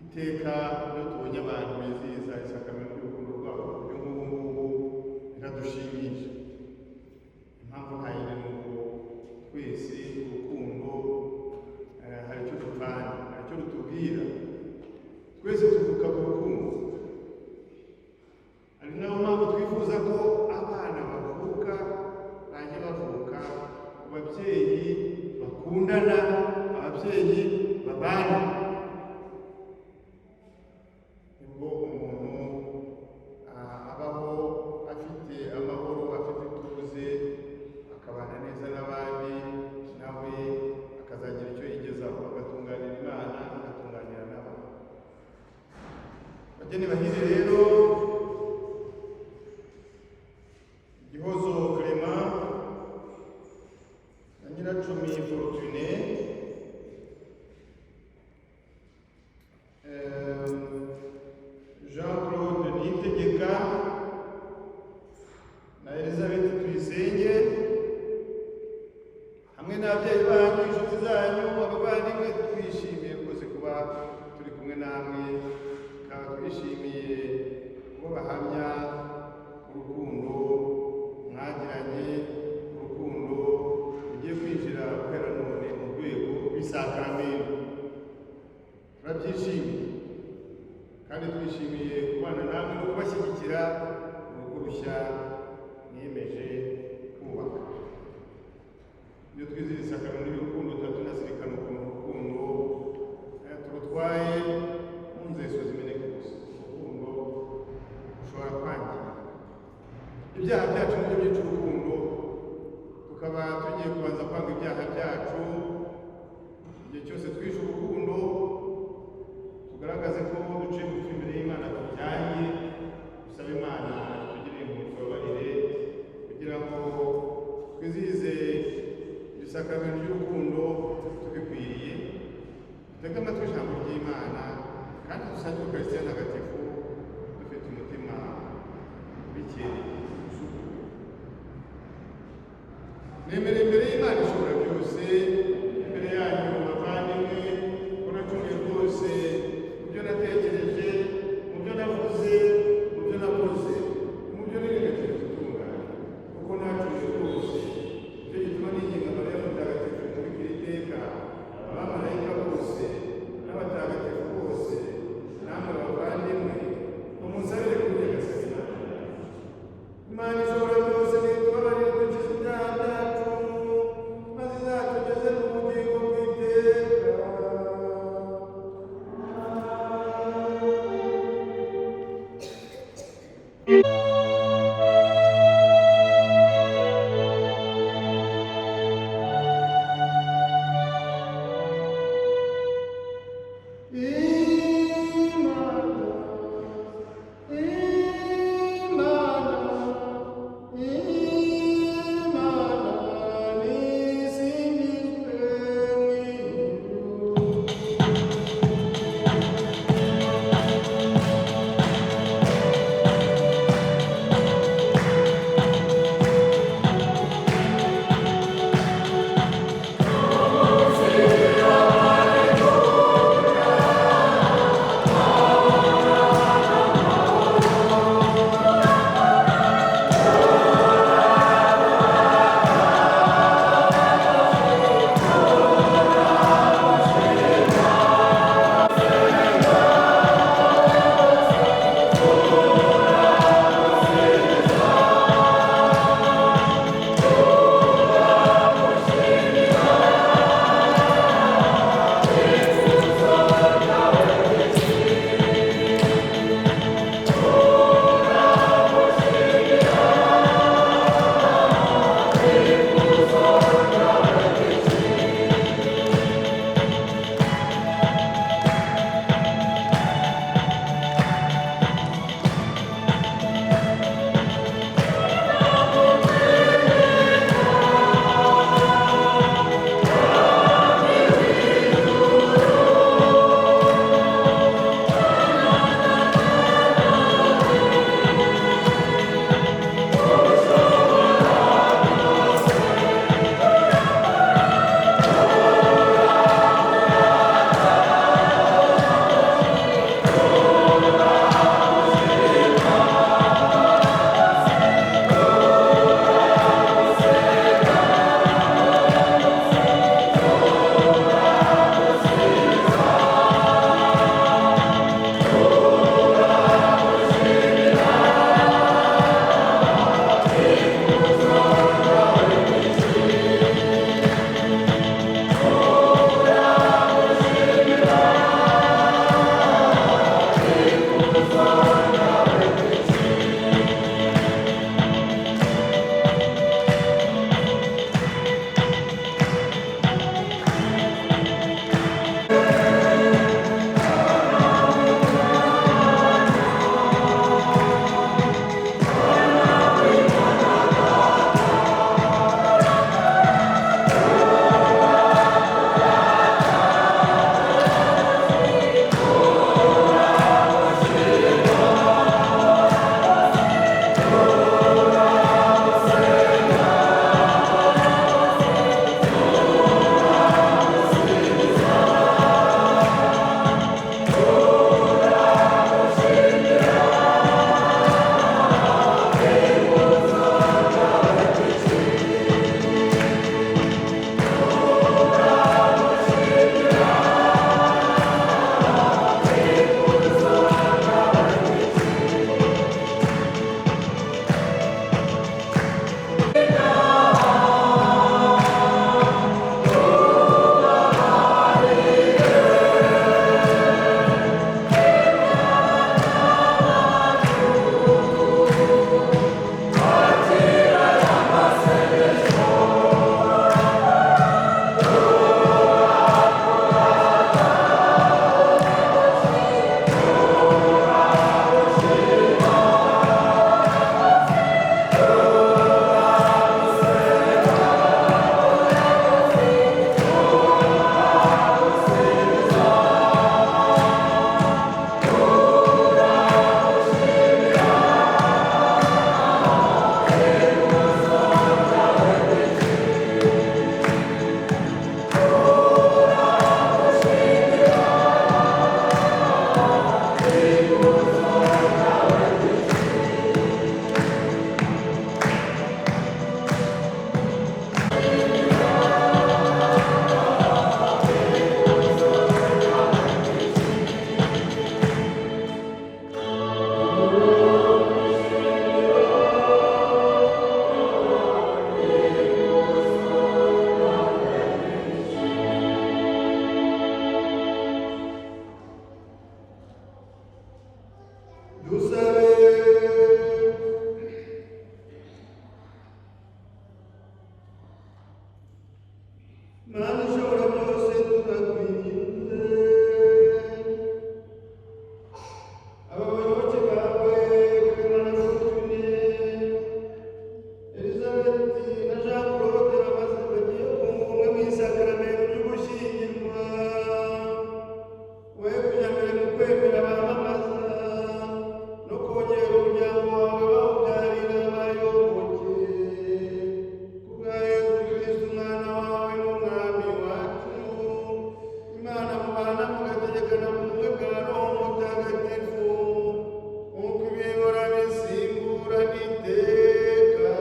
Iteka iyo tubonye abantu bizihiza isakaramentu ry'urukundo rwabo mu buryo nk'ubu ngubu, biradushimisha. Impamvu nta yindi, ni uko twese urukundo hari icyo dupfana, hari icyo rutubwira. Twese tuvuka ku rukundo, ari nayo mpamvu twifuza ko abana bavuka bajya bavuka ku babyeyi bakundana, ababyeyi babana. Nibwo umuntu abaho afite amahoro, afite ituze, akabana neza n'abandi, nawe akazagira icyo yigezaho, agatunganira Imana, agatunganira n'abantu. Bageni bahire rero, Gihozo Clement na Nyiracumi Fortune, Jean Claude Niyitegeka na Elizabeth Tuyisenge, hamwe n'ababyeyi banyu, inshuti zanyu, abavandimwe, twishimiye rwose kuba turi kumwe namwe, tukaba twishimiye kuba bahamya urukundo mwagiranye, urukundo rugiye kwinjira guhera none mu rwego rw'isakaramentu. Turabyishimiye kandi twishimiye kubana namwe no kubashyigikira mu rugo rushya mwiyemeje kubaka. Iyo twizihiza isakaramentu ry'urukundo, tuba tunazirikana ukuntu urukundo turutwaye mu nzeso zimeneka gusa. Urukundo rushobora kwangira. Ibyaha byacu nibyo byica urukundo. Tukaba tugiye kubanza kwanga ibyaha byacu. Igihe cyose twishe urukundo, tugaragaze ko duciye bugufi imbere y'Imana, tubyange, dusabe Imana itugirire impuhwe, tubabarire, kugira ngo twizihize isakaramentu ry'urukundo tubikwiriye. Dutege amatwi ijambo ry'Imana kandi dusangire Ukarisitiya Ntagatifu dufite umutima ubikeye, usukuye. Nemera imbere y'Imana ishobora byose, imbere yanyu bavandimwe, ko nacumuye rwose mu byo natekereje, mu byo navuze, mu byo nakoze, mu byo nirengagije gutunganya, kuko nacumuye rwose. Nicyo gituma ninginga Mariya Mutagatifu umubikira iteka, abamarayika bose n'abatagatifu bose, namwe bavandimwe, ngo munsabire kuri Nyagasani Imana yacu. Imana ishobora byose nitubabarire, dukize ibyaha byacu, maze izatugeze mu bugingo bw'iteka. Imana, Imana, Imana nisingizwe mu ijuru. Mana ishobora byose, turakwinginze, aba bayoboke bawe Clement na Fortune, Elizabeth na Jean Claude bamaze bagiye kunga ubumwe mu isakaramentu ry'ugushyingirwa, we kujya mbere mu kwemera bamamaza no kongera umuryango wawe bawubyarira abayoboke, kubwa Yezu Kristu umwana wawe n'umwami wacu. Imana mubana mugategekana mu bumwe bwa Roho Mutagatifu, nk'uko ibihora bisimbura n'iteka.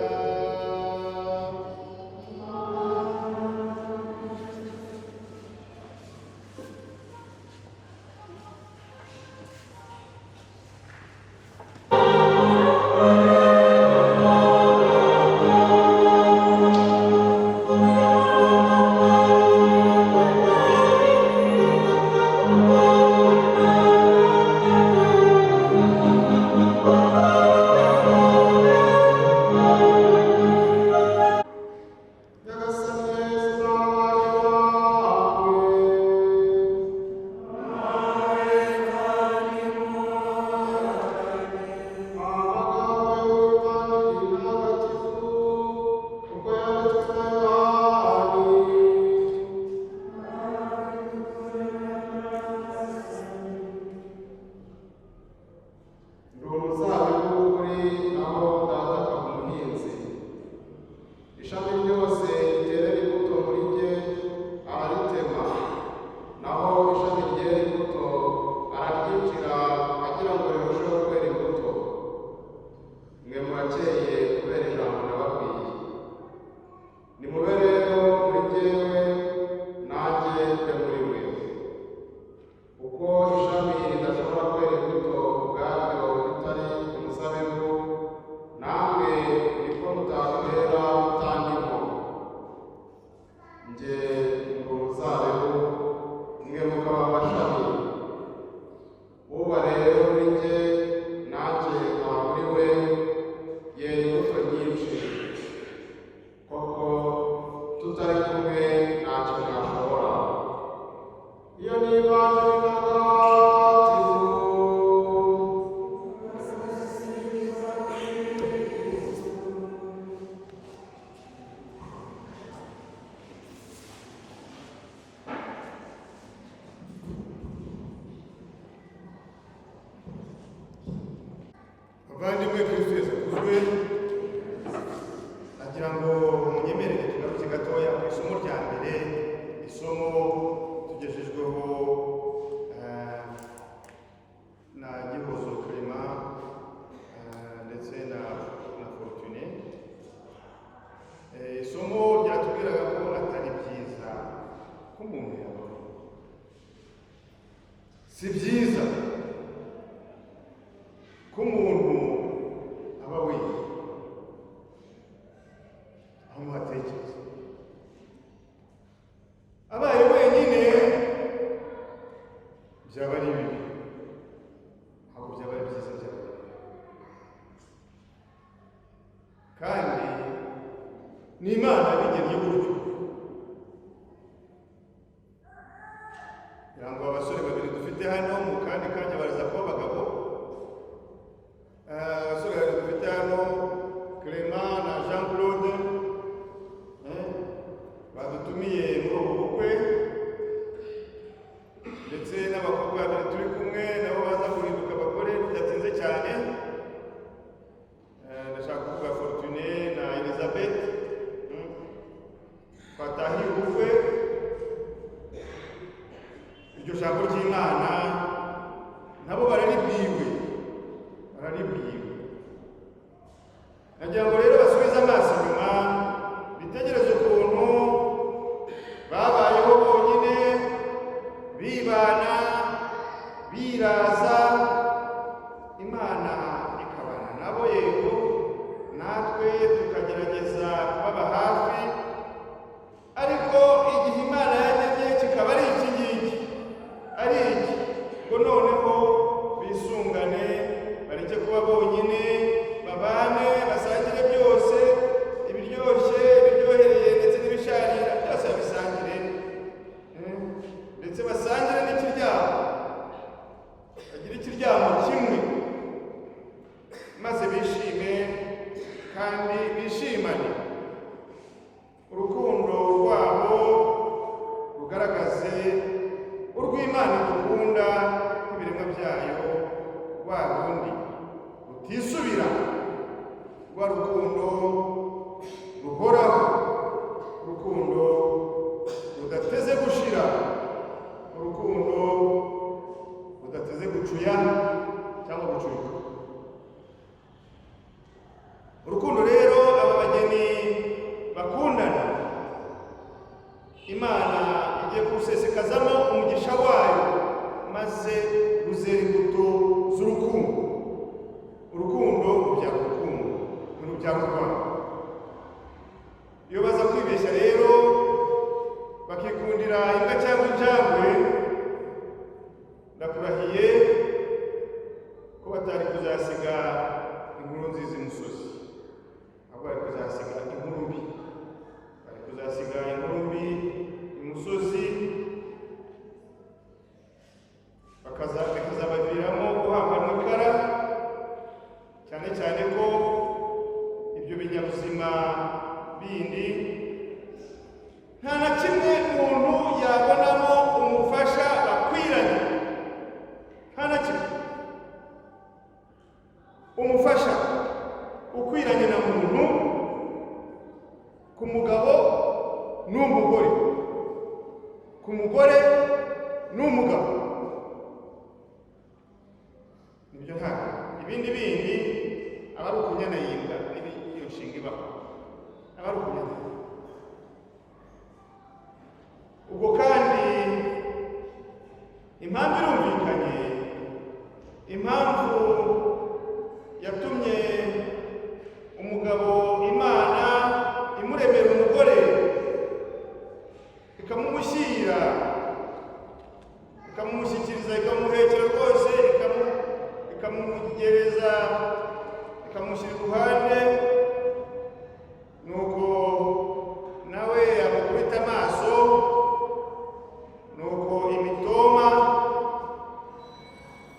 Nyagasani Yesu n'abari bawe. Amagambo y'Ivanjiri ntagatifu uko yanditswe na Yohani. Ndi umuzabibu w'ukuri, naho data akaba umuhinzi. Ishami ryose riterera imbuto muri jye araritema, naho ishami ryera imbuto araryicira agira ngo rirusheho kwera imbuto. Mwe murakeye kubera ijambo nababwiye. Nimube rero muri jyewe, nanjye mbe muri mwe. Uko ishami ridashobora kwera imbuto ubwaryo ritari umuzabibu, namwe niko mutakwera mutandimo. Njye ndi umuzabibu, mwe mukaba amashami. Uba rero muri jye, nanjye nkaba muri we, yera imbuto nyinshi. Koko tutari kumwe ntacyo mwashobora. Iyo ni Ivanjiri ntagatifu. Bavandimwe, Kristu Yesu akuzwe. Nagira ngo munyemerere tugaruke gatoya ku isomo rya mbere, isomo tugejejweho na Gihozo Clement ndetse na Fortune. Isomo ryatubwiraga ko atari byiza ko umuntu yabaho, si byiza ko umuntu aba wenyine aho muhatekereza. Abaye wenyine byaba ari bibi, ntabwo byaba ari byiza, byaba ari bibi. Kandi ni Imana bigennye gutyo, kugira ngo abasore babiri dufite hano mu kandi kanya baraza kuba abagabo. Abasore babiri dufite hano, Clement na Jean Claude, badutumiye muri ubu bukwe, ndetse n'abakobwa babiri turi kumwe nabo baza guhinduka abagore bidatinze cyane. Ndashaka kuvuga Fortune na Elizabeth. Twatahiye ubukwe. Iryo jambo ry'Imana nabo bararibwiwe, bararibwiwe. Nagira ngo rero basubize amaso inyuma, bitegereze ukuntu babayeho bonyine, bibana, biraza, Imana ikabana nabo. Yego, natwe tukagerageza kubaba hafi, ariko igihe Imana yagennye kikaba ari iki ngiki, ari iki. kwinjira mu rukundo rudateze gucuya cyangwa gucurika. Urukundo rero aba bageni bakundana, Imana igiye kurusesekazamo umugisha wayo, maze ruzera imbuto z'urukundo. Urukundo rubyara urukundo, ntirubyara urwango. Iyo baza kwibeshya rero bakikundira imbwa cyangwa injangwe, ndakurahiye ko batari kuzasiga inkuru nziza imusozi, ahubwo bari kuzasiga inkuru mbi, bari kuzasiga inkuru mbi imusozi, bikazabaviramo guhambanwa ikara, cyane cyane ko ibyo binyabuzima bindi nta na kimwe umuntu yabonamo umufasha bakwiranye, nta na kimwe. Umufasha ukwiranye na muntu, ku mugabo n'umugore, ku mugore n'umugabo, nibyo. Ntabwo ibindi bindi aba ari ukunyana yimbwa, iyo nshinga ibaho, aba ari ukunyana. Ubwo kandi impamvu irumvikanye, impamvu yatumye umugabo Imana imuremera umugore, ikamumushyira, ikamumushyikiriza, ikamuhekera rwose, ikamugereza, ikamushyira iruhande, nuko nawe amukubita amaso, nuko imitoma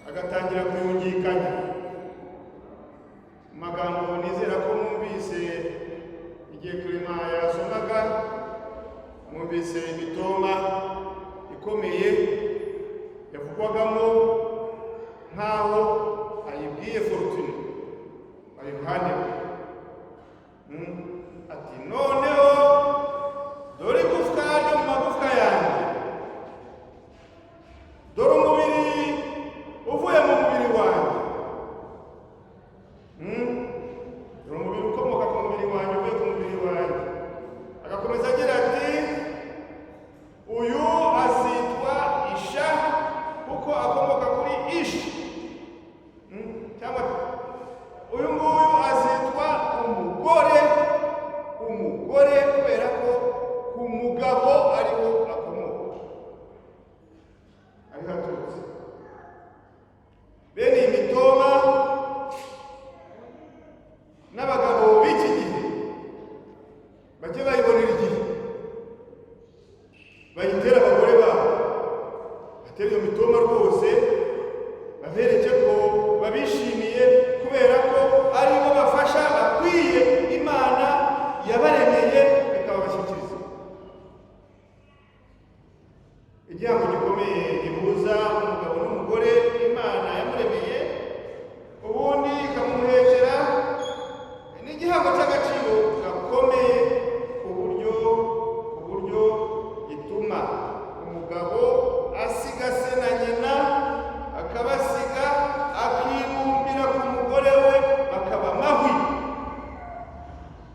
agatangira kuyungikanya. Mu magambo nizera ko mwumvise igihe Clement yasomaga, mwumvise imitoma ikomeye yavugwagamo nk'aho ayibwiye Fortune ari iruhande rwe. Ati: "Noneho dore igufwa ryo mu magufwa yanjye, dore umubiri uvuye mu mubiri wanjye. Dore umubiri ukomoka ku mubiri wanjye, uvuye ku mubiri wanjye." Agakomeza agira ati: "Uyu azitwa Isha kuko akomoka kuri Ishi." Cyangwa uyu nguyu azitwa umugore, umugore kubera ko ku mugabo ariho akomoka, ariho aturutse. Bene iyi mitoma n'abagabo b'iki gihe bajye bayibonera igihe, bayitera abagore babo, batera iyo mitoma rwose, babereke ko babishimiye kubera ko aribo bafasha bakwiye Imana yabaremeye ikababashyikiriza. Igihango gikomeye gihuza umugabo n'umugore Imana yamuremeye, ubundi ikamuhekera, ni igihango cy'agaciro gakomeye, ku buryo gituma umugabo asiga se na nyina, akabasiga, akibumbira ku mugore we, bakaba mahwi,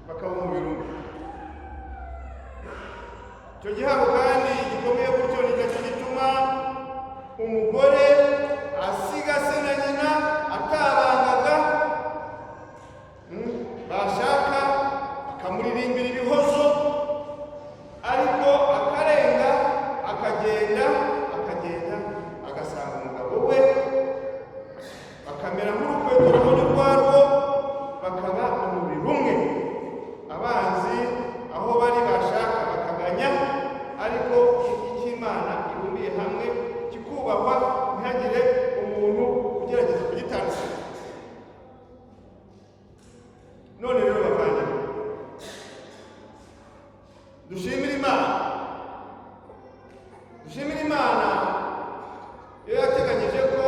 bakaba umubiri umwe. Icyo gihango kandi gikomeye gutyo ni nacyo gituma umugore asiga se na nyina atabangaga, bashaka akamuririmbira ibihozo, ariko akarenga, akagenda, akagenda agasanga umugabo we, bakamera nk'urukweto rubonye urwarwo, bakaba umubiri umwe. Abanzi aho bari bashaka bakaganya, ariko icy'Imana ibumbiye hamwe kikubahwa, ntihagire umuntu ugerageza kugitandukanya. None rero bavandimwe, dushimire Imana, dushimire Imana iyo yateganyije ko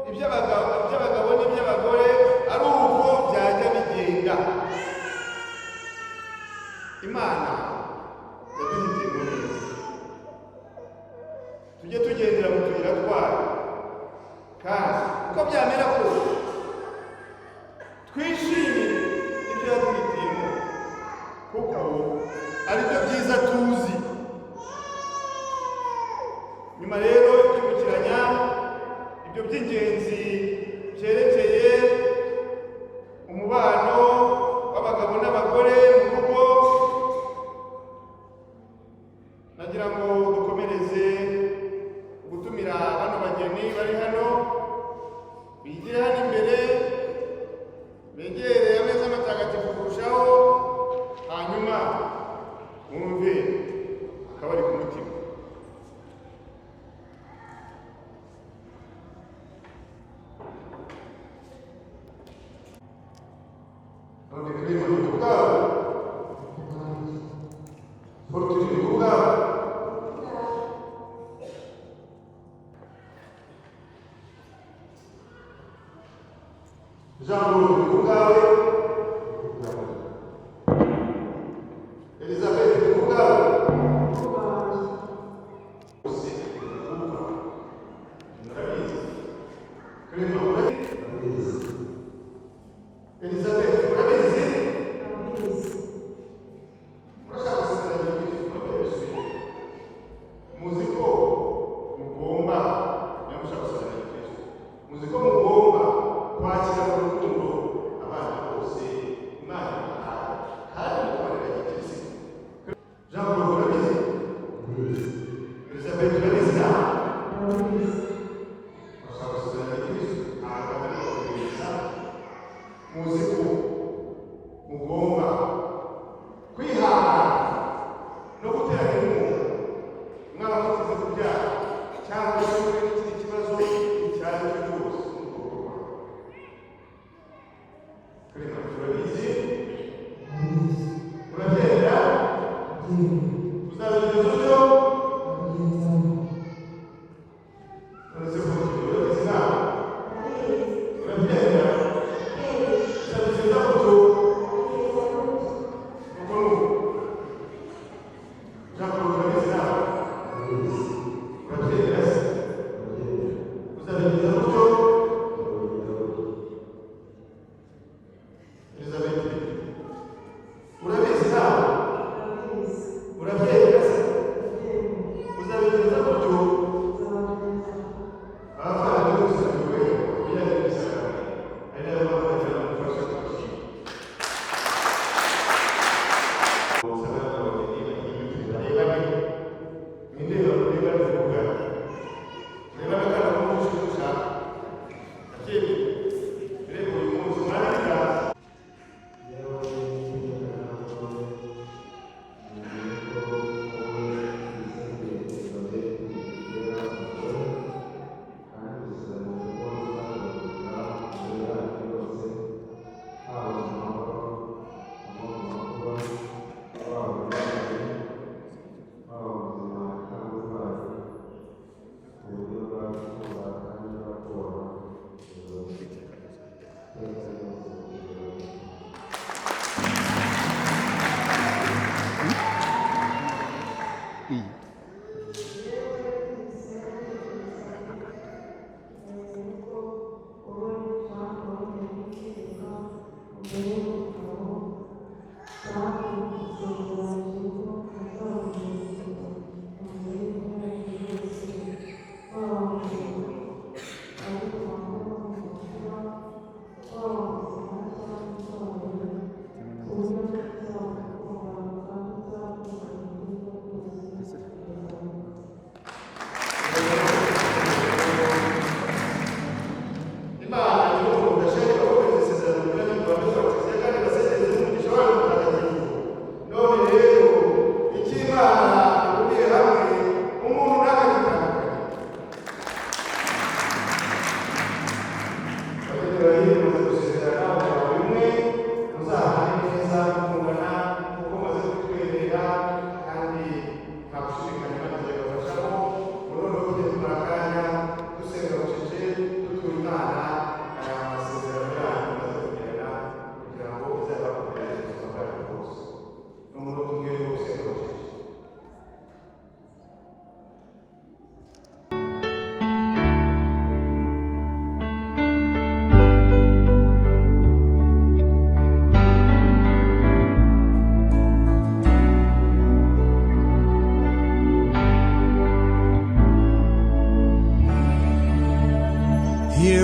iby'abagabo n'iby'abagore ari uko byajya bigenda. Imana yaduhitiyemo neza. Tujye tugendera mu tuyira twayo, kandi uko byamera kose twishimire ibyo yaduhitiyemo, kuko ari byo byiza tuzi. Nyuma rero yo kwibukiranya ibyo by'ingenzi byerekeye umubano w'abagabo n'abagore mu rugo, nagira ngo dukomereze gutumira bano bageni bari hano, bigire hano imbere, begereye ameza matagatifu kurushaho, hanyuma wumve akabari ku mutima. None Clement, ni ku bwawe? Fortune, ni ku bwawe? Jean Paul, ni ku bwawe? Elizabeth, ni ku bwawe? Bose murabizi. Clement, urabizi? Elizabeth, urabizi? Murashaka gusezeranya Kristo? Muzi ko mugomba, niba mushaka gusezeranya Kristo, muzi ko mugomba kwakira mu rukundo abana bose Imana ibahaye, kandi mukabarera gikirisitu. Jean Paul, urabizi? Elizabeth, urabizi nawe? Murashaka gusezeranya Kristo? Ntabwo ari kubibutsa. Muzi ko mugomba kwihangana no guterana inkunga mwaba muteze kubyara cyangwa se muri n'ikindi kibazo icyo ari cyo cyose mu rugo rwawe. Clement, turabizi? Urabyemera? Uzabigenza utyo?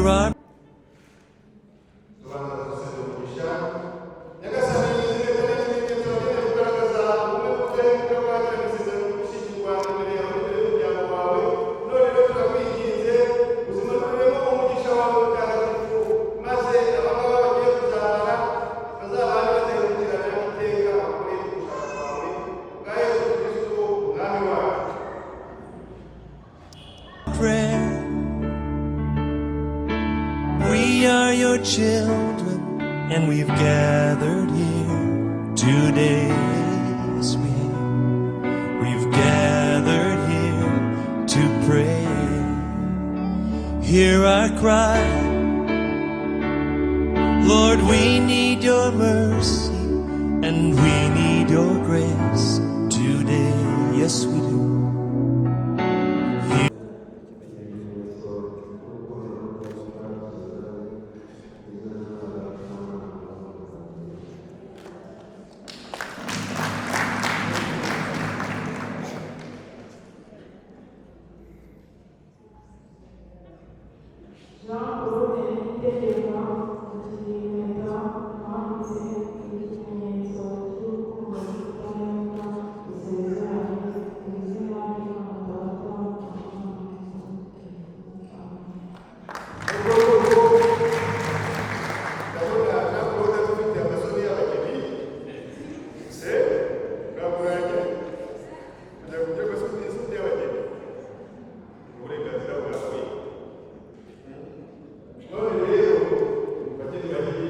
our Tubanza dusabye umugisha. Nyagasani, izi mpeta ni ikimenyetso wagenewe kugaragaza ubumwe n'ubudahemuka bwagiranye isezerano ryo gushyingirwa imbere yawe n'imbere y'umuryango wawe. None rero turakwinginze, uzimanuriremo umugisha wawe mutagatifu, maze abangaba bagiye kuzabana bazabane badahemukirana iteka, bakore ugushaka kwawe, bwa Yezu Kristo Umwami wacu. prayer. We are your children, and we've gathered here today. Yes, we have. We've gathered here to pray. Hear our cry. Lord, we need your mercy, and we need your grace today. Yes, we do. Ikimenyetso cy'urukundo n'ubwuzuzanye izina ry'Imana. Jean Claude Niyitegeka, ukiri impeta wanditse ikimenyetso cy'urukundo rw'ubudahemuka dusezeranye mu izina ry'Imana Data na Mwana na Amen. Ubwo ndabona Jean Claude dufite amasoni y'abageni, bwamurangira kugira ngo ujye gusoma isoni y'abageni, uburenganzira bwawe. None rero, bageni bahire.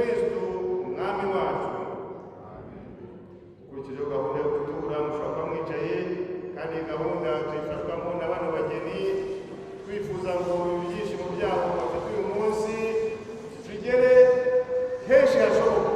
Kristu Umwami wacu. Ukurikijeho gahunda yo gutura, mushobora kuba mwicaye, kandi iyi gahunda tuyifashwamo na bano bageni, twifuza ngo ibyishimo byabo bafite uyu munsi bigere henshi hashoboka.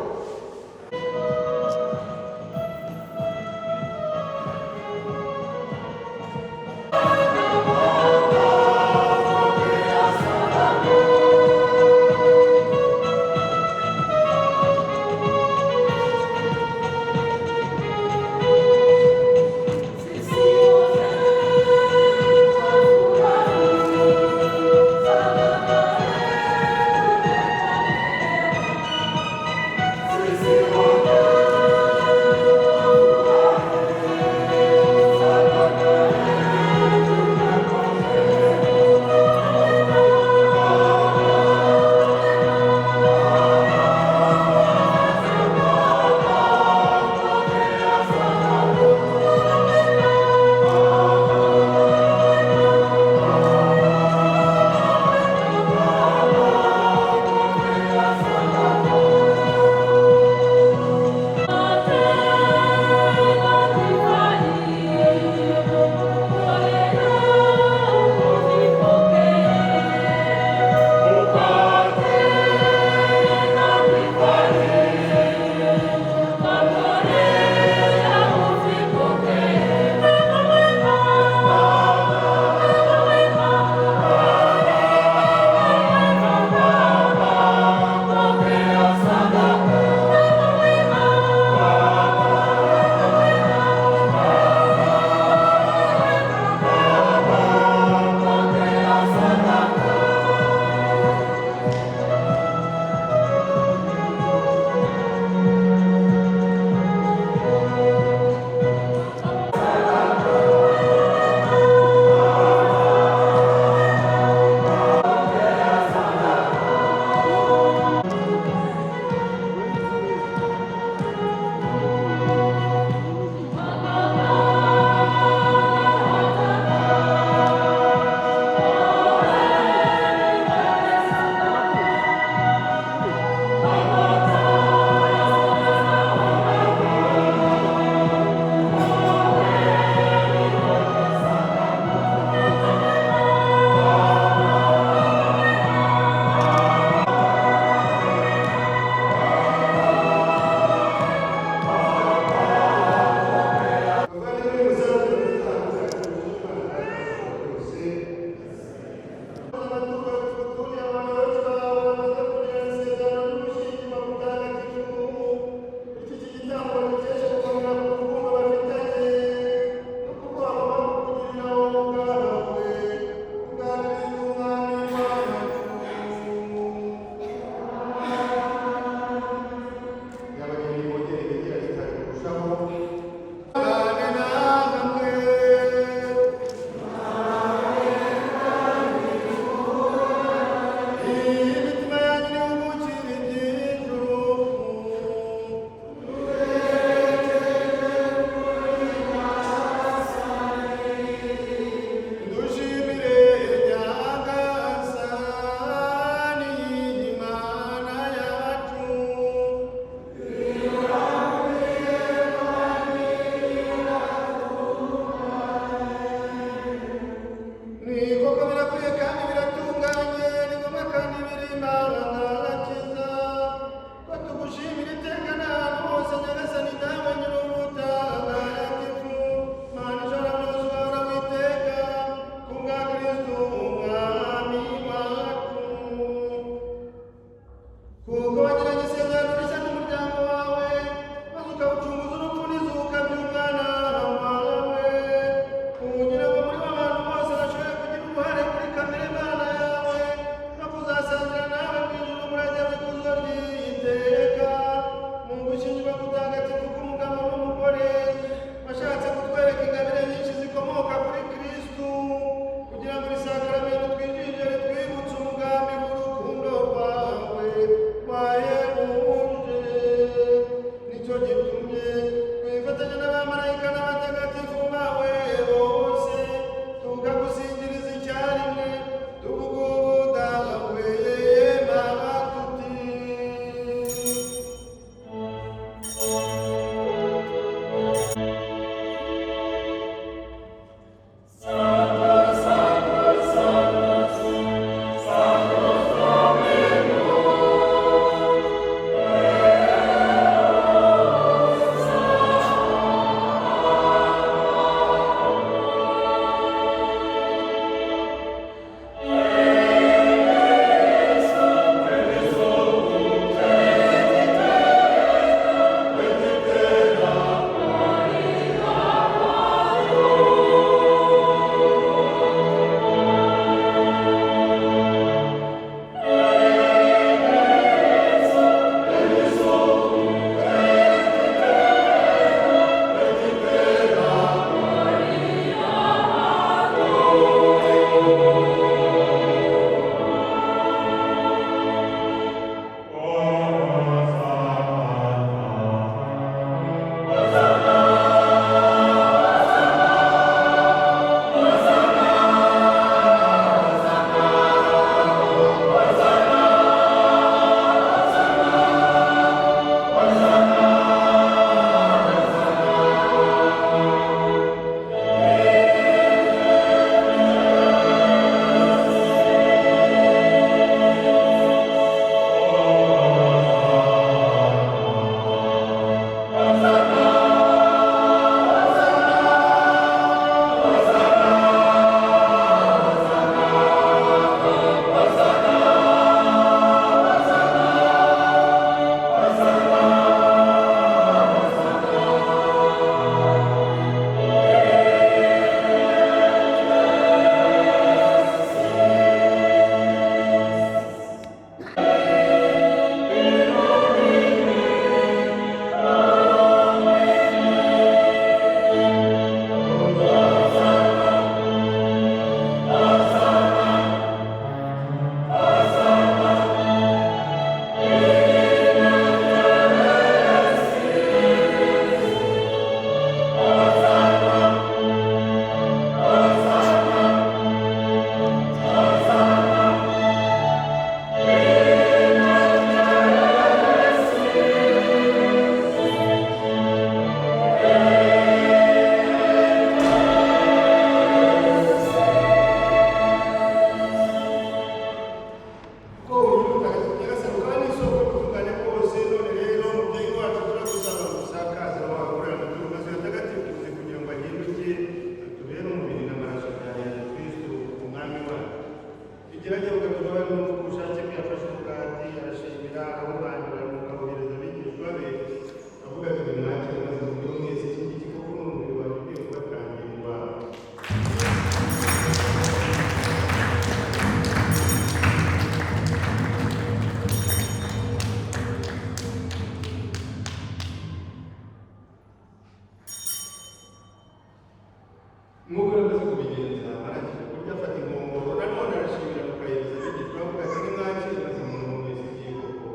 Nk'uko namaze kubigenza, arangije kurya afata inkongoro, nanone arashimira nuko ayihereza abigishwa, avuga ati: "Nimwakire maze munywe mwese iyi koko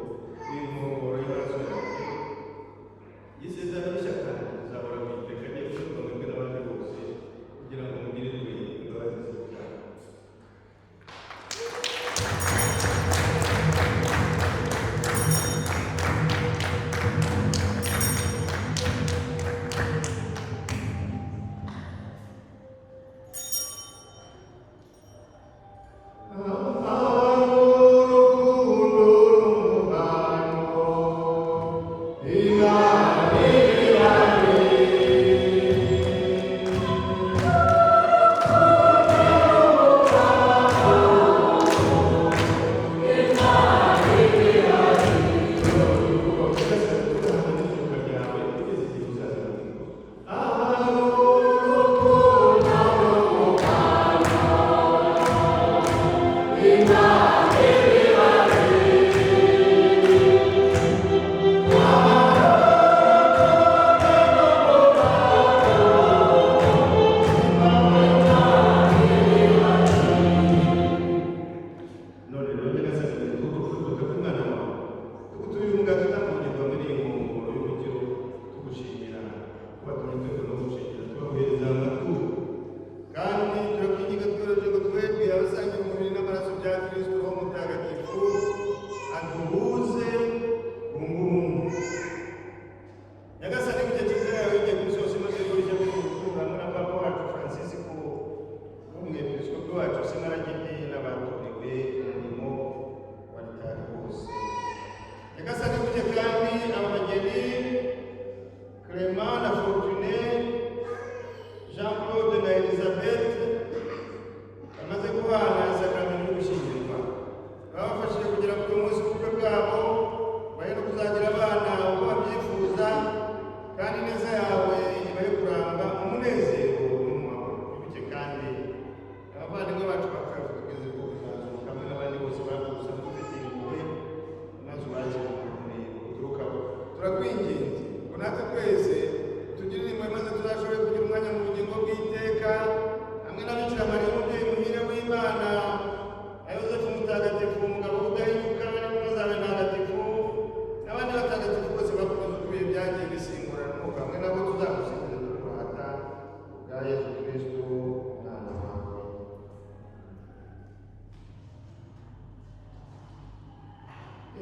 ni inkongoro y'amaraso yanjye y'isezerano rishya kandi rizahora mu iteka, agiye gushyirwa mwebwe n'abandi bose kugira ngo mugirirwe imbabazi z'ibyaha." None rero Nyagasani, tugutuka k'umwana wawe, tugutuye umugati utakongerwa muri iyi nkongoro y'umukiro, tugushimira kuba tumwe no gushimira, tubaguhereza amaturo. Kandi turakwinginga tworoheje ngo twebwe abasangiye umubiri n'amaraso bya Kristo, Roho Mutagatifu aduhuze bungu bumwe. Nyagasani, mu gihe kiliziya yawe igiye ku isi hose imaze guhishya muri ubu hamwe na Papa wacu Francisco n'umwepiskopi wacu Simaragidi n'abatorewe umurimo wa ritari bose. Nyagasani, wibuke kandi aba bageni Clement na Fortuné, Jean Claude na Elizabeth, bamaze guhana isakaramentu yo gushyingirwa. Babafashije kugera kuri uyu munsi w'ubukwe bwabo, bahe no kuzagira abana uko babyifuza, kandi ineza yawe ibahe kuramba mu munezero no mu mahoro. Wibuke kandi abavandimwe bacu bapfuye bafite ubwiza bwo kuzazuka hamwe n'abandi bose bapfuye usanzwe ufitiye impuhwe, maze ubakire mu rumuri ruturukaho. Turakwinginze ngo natwe twese tugirire impuhwe, maze tuzashobore kugira umwanya mu bugingo bw'iteka hamwe na Bikira Mariya umubyeyi muhire w'Imana, na Yozefu mutagatifu umugabo udahinyuka, n'intumwa zawe ntagatifu, n'abandi batagatifu bose bakomeza uko ibihe byagiye bisimburana, nuko hamwe nabo tuzagusingiza tukurata bwa Yezu Kristu umwana wawe.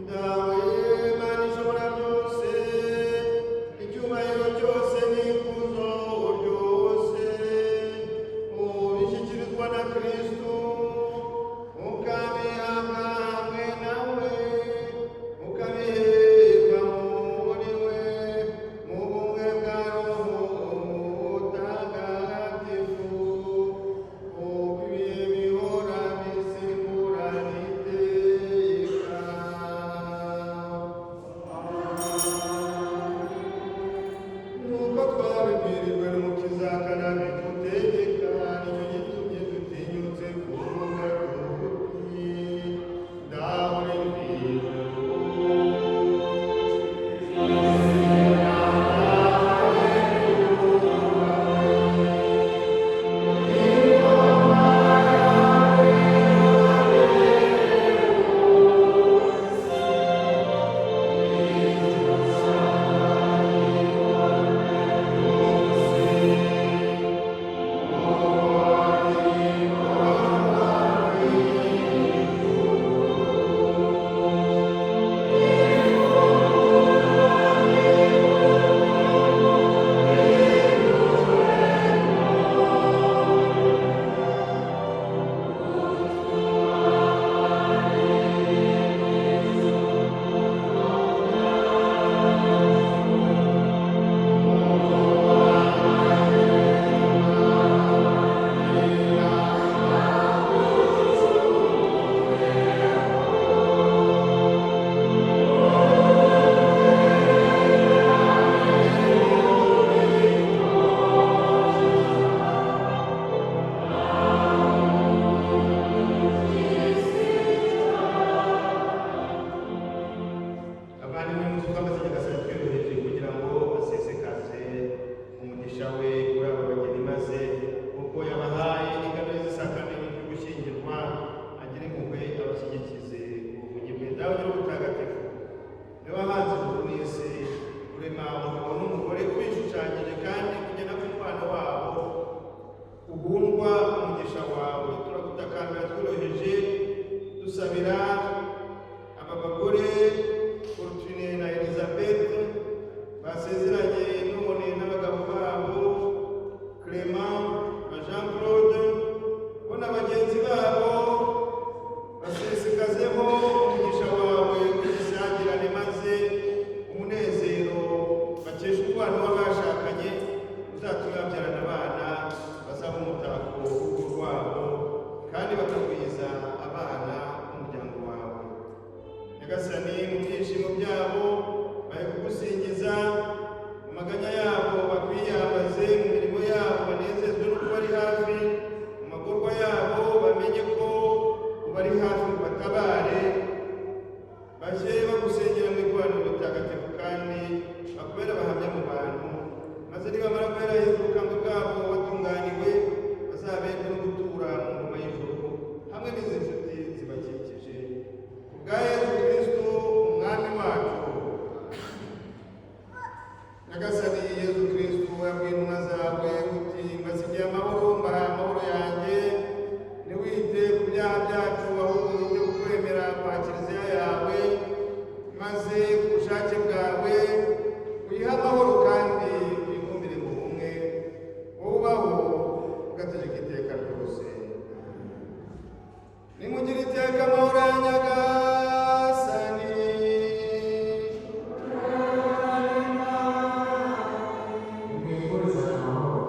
Dawe Mana ishobora byose, icyubahiro cyose n'ikuzo ryose. nibamara guheraheza ubukambwe bwabo batunganiwe, bazaberwe no gutura mu ngoma y'ijuru hamwe n'izi nshuti zibakikije. Ku bwa Yezu Kristo Umwami wacu. Nyagasani Yezu Kristo, wabwiye intumwa zawe uti: "Mbasigiye amahoro, mbahaye amahoro yanjye. Ntiwite ku byaha byacu, ahubwo wite ku kwemera kwa Kiliziya yawe, maze ku bushake bwawe uyihe amahoro kandi uyibumbire mu bumwe, wowe ubaho ugategeka iteka ryose." Nimugire iteka amahoro ya Nyagasani. Mwifurize amahoro.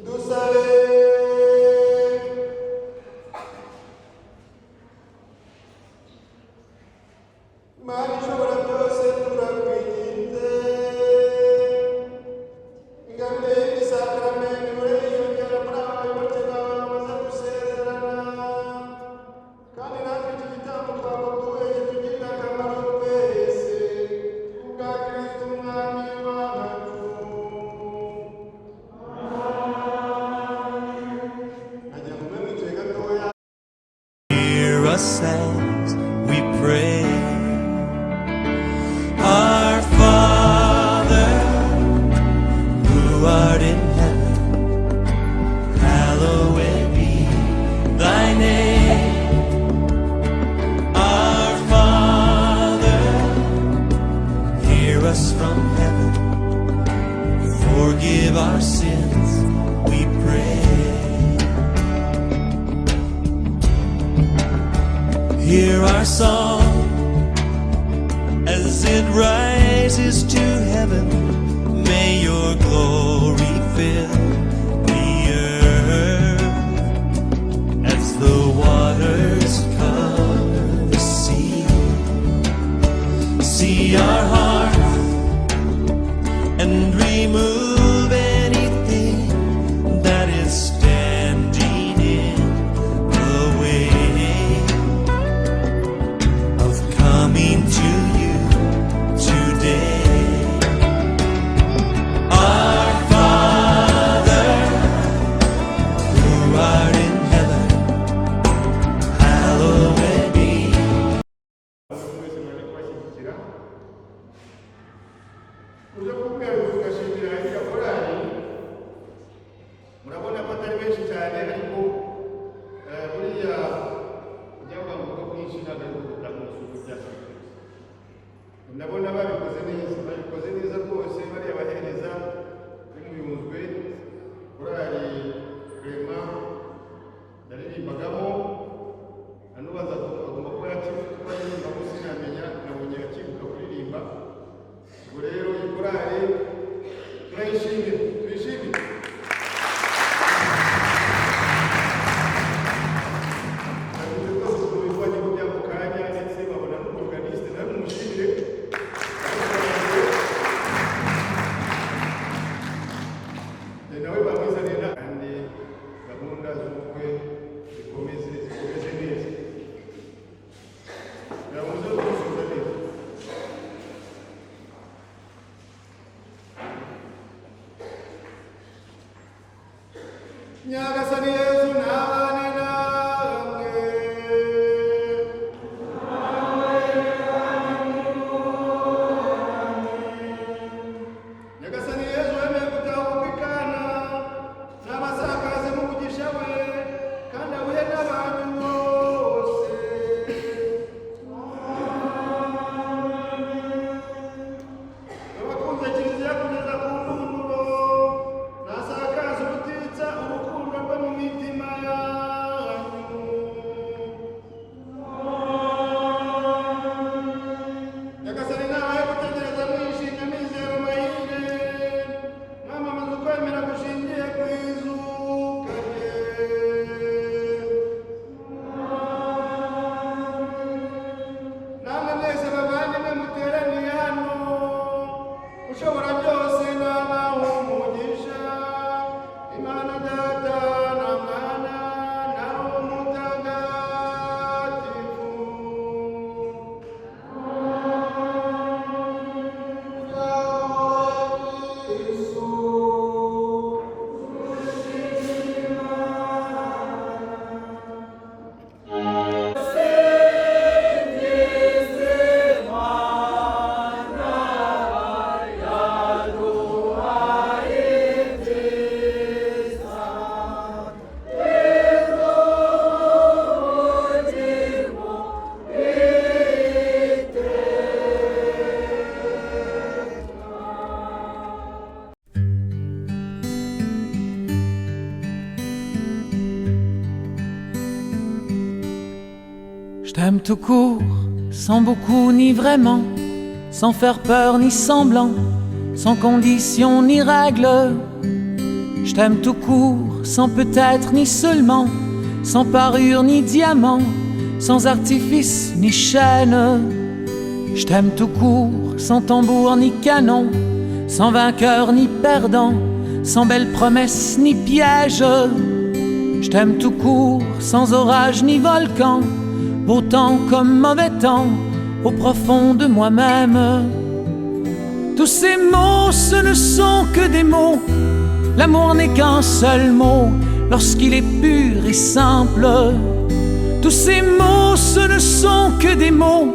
Dusabe. Mana ishobora byose, turakwinginze, ingabire y'iri sakramenti ihore yiyongera muri aba bayoboke bawe bamaze gusezerana, kandi natwe iki gitambo twagutuye kitugirire akamaro twese, kubwa Kristo Umwami wacu. Nagira ngo mube mwicaye gatoya. Hear us as we pray. Our Father, who art in heaven, hallowed be thy name. Our Father, hear us from heaven. Forgive our sins, we pray. Hear our song as it rises to heaven. May your glory fill the earth as the waters cover the sea. See our hearts and remove anything that is Tuyishimire. Navuze rwose ukuntu witwa kujya mu kanya, ndetse babona n'umuorganiste, nawe mumushimire. Nawe bamwizaniye, kandi gahunda z'ubukwe zikomeze, zikomeze neza. Biramuze no kumusubiza neza. Nyagasani Yezu nabane namwe. Nyagasani Yezu wemeye gutaha ubukwe i Kana, n'abasakaze n'umugisha we, kandi ahuye n'abantu bose. Abakunze Kiliziya kugeza ku ndunduro, nasakaze ubutitsa urukundo rwe mu mitima yanyu. Nyagasani nabaye gutegereza mwishimye amizero mahire, mwamamaza ukwemera gushingiye ku izuka rye. Namwe mwese bavandimwe muteraniye hano, ushobora byose n'abaha umugisha, Imana Data na Mwana na Roho Mutagatifu. Je t'aime tout court, sans beaucoup ni vraiment, sans faire peur ni semblant, sans condition ni règle. Je t'aime tout court, sans peut-être ni seulement, sans parure ni diamant, sans artifice ni chaîne. Je t'aime tout court, sans tambour ni canon, sans vainqueur ni perdant, sans belle promesse ni piège. Je t'aime tout court, sans orage ni volcan, beau temps comme mauvais temps, au profond de moi-même. Tous ces mots, ce ne sont que des mots. L'amour n'est qu'un seul mot lorsqu'il est pur et simple. Tous ces mots, ce ne sont que des mots.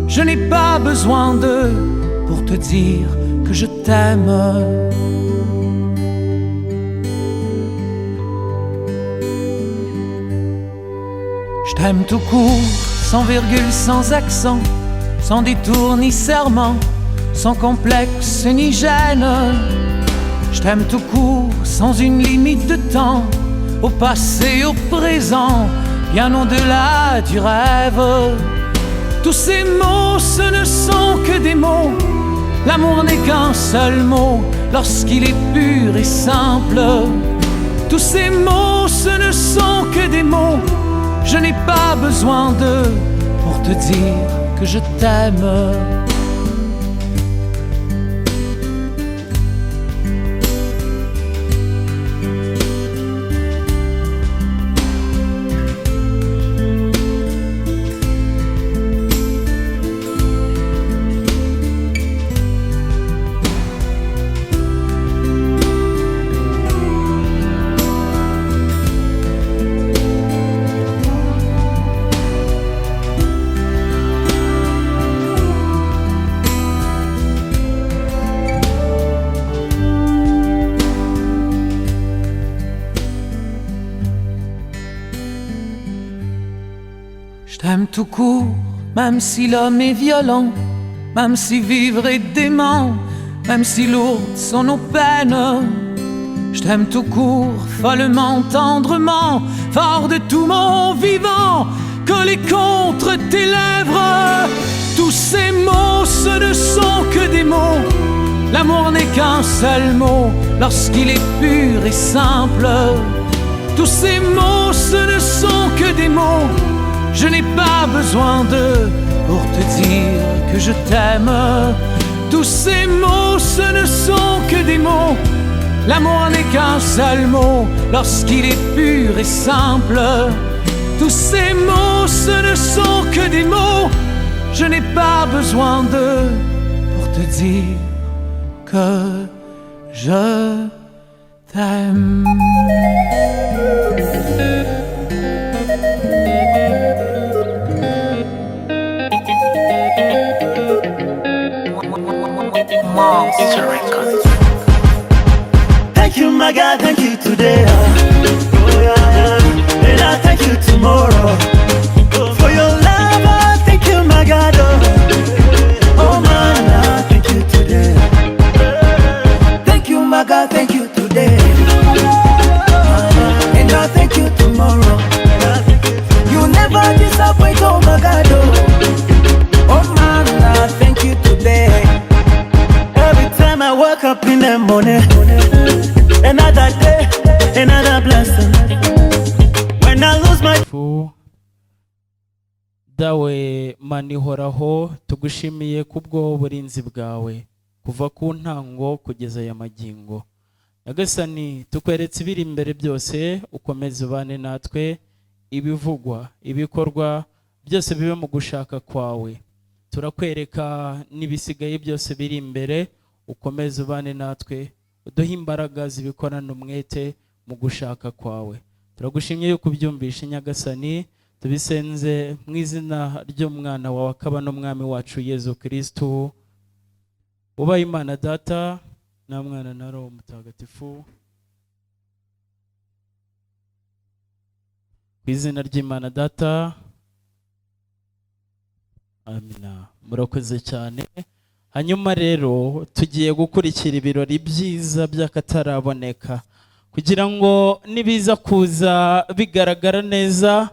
Je n'ai pas besoin d'eux pour te dire que je t'aime. Je t'aime tout court, sans virgule, sans accent, sans détour ni serment, sans complexe ni gêne. Je t'aime tout court, sans une limite de temps, au passé, au présent, bien au-delà du rêve. Tous ces mots, ce ne sont que des mots. L'amour n'est qu'un seul mot lorsqu'il est pur et simple. Tous ces mots, ce ne sont que des mots. Je n'ai pas besoin d'eux pour te dire que je t'aime. Je t'aime tout court, même si l'homme est violent, même si vivre est dément, même si lourdes sont nos peines. Je t'aime tout court, follement, tendrement, fort de tout mon vivant, collé contre tes lèvres. Tous ces mots, ce ne sont que des mots. L'amour n'est qu'un seul mot lorsqu'il est pur et simple. Tous ces mots, ce ne sont que des mots. Je n'ai pas besoin d'eux pour te dire que je t'aime. Tous ces mots, ce ne sont que des mots. L'amour n'est qu'un seul mot lorsqu'il est pur et simple. Tous ces mots, ce ne sont que des mots. Je n'ai pas besoin d'eux pour te dire que je t'aime. Thank you, my God, thank you today. Oh, yeah, yeah. And I thank you tomorrow. For your love, I thank you, my God. Oh, oh man, I thank you today. Thank you, my God, thank you today. And I thank you tomorrow. You never disappoint, oh my God. Oh, oh man, I thank you today. Every time I wake up in the morning, another day, another blessing. When I lose my Fu dawe Mana ihoraho, tugushimiye kubwo burinzi bwawe kuva ku ntango kugeza aya magingo. Nyagasani, tukweretse ibiri imbere byose, ukomeze ubane natwe, ibivugwa, ibikorwa byose bibe mu gushaka kwawe. Turakwereka n'ibisigaye byose biri imbere, ukomeze ubane natwe, uduhe imbaraga zibikorana umwete mu gushaka kwawe. Turagushimye yuko ubyumvishe, Nyagasani. Tubisenze mu izina ry'umwana wawe akaba n'umwami wacu Yezu Kristu. Ubaye Imana Data na Mwana na Roho Mutagatifu. Ku izina ry'Imana Data, amina. Murakoze cyane. Hanyuma rero tugiye gukurikira ibirori byiza by'akataraboneka, kugira ngo nibiza kuza bigaragara neza.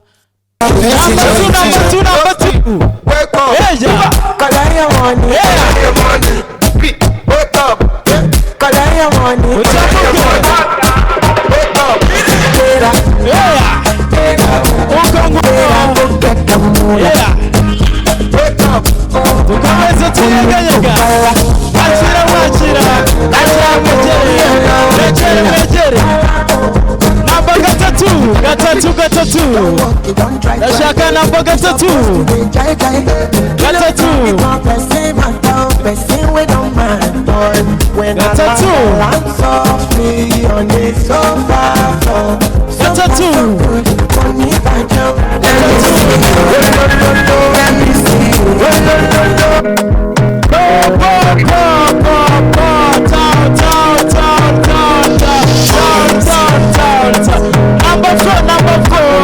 Number two, number two, number two. Wake up. Yeah. Collect your money. Yeah. Your money. Wake up. Collect your money. Wake up. Yeah. Uko nguko. Yeah. Wake up. Dukomeze tunyeganyega. Akira, mwakira. Akira, mwegere. Mwegere, mwegere. Namba gatatu, gatatu, gatatu. Ndashaka namba gatatu. Gatatu. Gatatu. Gatatu. Bo, bo, bo, bo, bo, down, down, down, down, down, down, down, down, down. Number four, number four,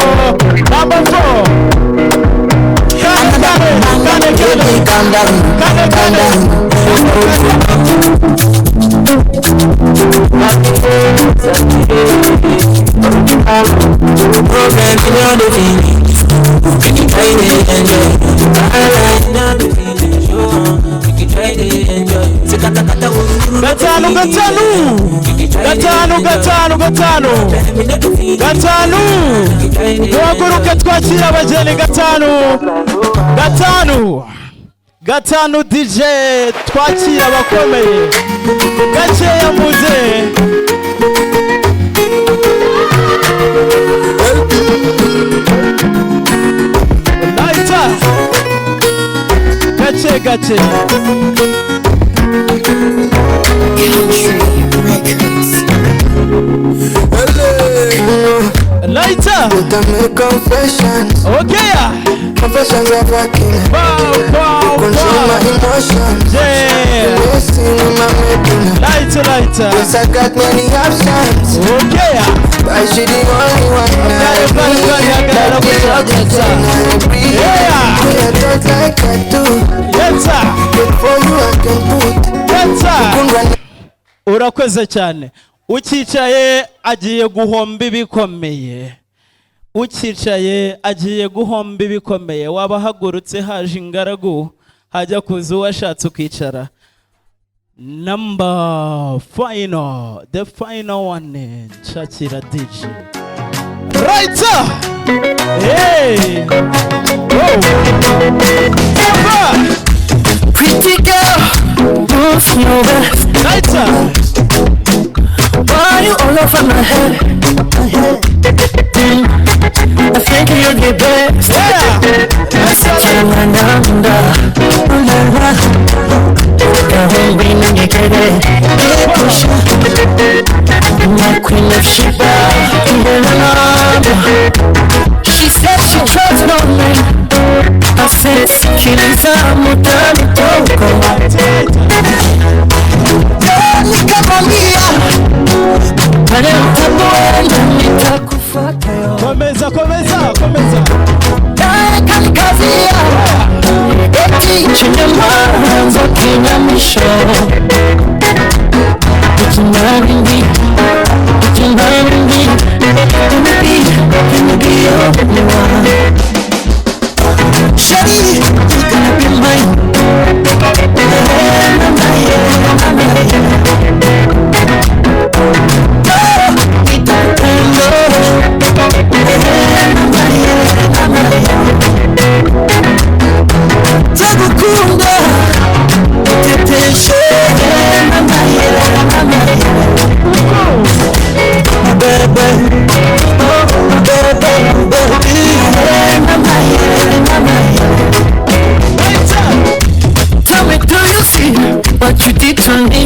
number four. Kane, kane, kane, kane. Kane, kane. Gatanu, gatanu, gatanu, gatanu, gatanu, gatanu. Duhaguruke twakira abageni. Gatanu, gatanu, gatanu. DJ, twakira abakomeye gakeya, muze. Lighter. Gake gake. Country Records. Lighter. But I make confessions. Okay. Confessions of a killer. Wow, wow, Control my wow. emotions. Yeah. Wasting in my making. Lighter, lighter. Yes, I got many options. Okay. But she the only one I Got it, got it, got it, got it, need. got it, Like the got it. oxygen I breathe. Yeah. When I talk like I do. Yes, sir. But for you I can put. Yes, sir. Kundwa Urakoze cyane. Ucyicaye agiye guhomba ibikomeye, ucyicaye agiye guhomba ibikomeye. Waba ahagurutse haje ingaragu, hajya kuza uwashatse ukicara. Number final, the final one. Nshakira DJ. Right! Hey! Oh! Simba! Pretty girl, don't know that. Right! Why you all over my head? I think you're the best. Yeah! Changananda, ulala. Kahumbi ningekere, epusha. My queen of Sheba, she said she trusts no man. I said, sikiliza mutanitoko. Nikamwambia, pale utapoenda nitakufuata yo. Komeza, komeza, komeza. Kanikazia, eti chenye mwanzo kina mwisho. Ikinarindi, ikinarindi, gonna be your only one. Shawty, you gonna be mine. Yeah, na, yeah, na, yeah. Oh, nitakupenda. Yeah, na, yeah, na, yeah. Nzagukunda, uteteshe. Yeah, na, yeah, na, yeah. My baby, oh, my baby, baby. Yeah, na, yeah, na, yeah. Tell me, do you see what you did to me?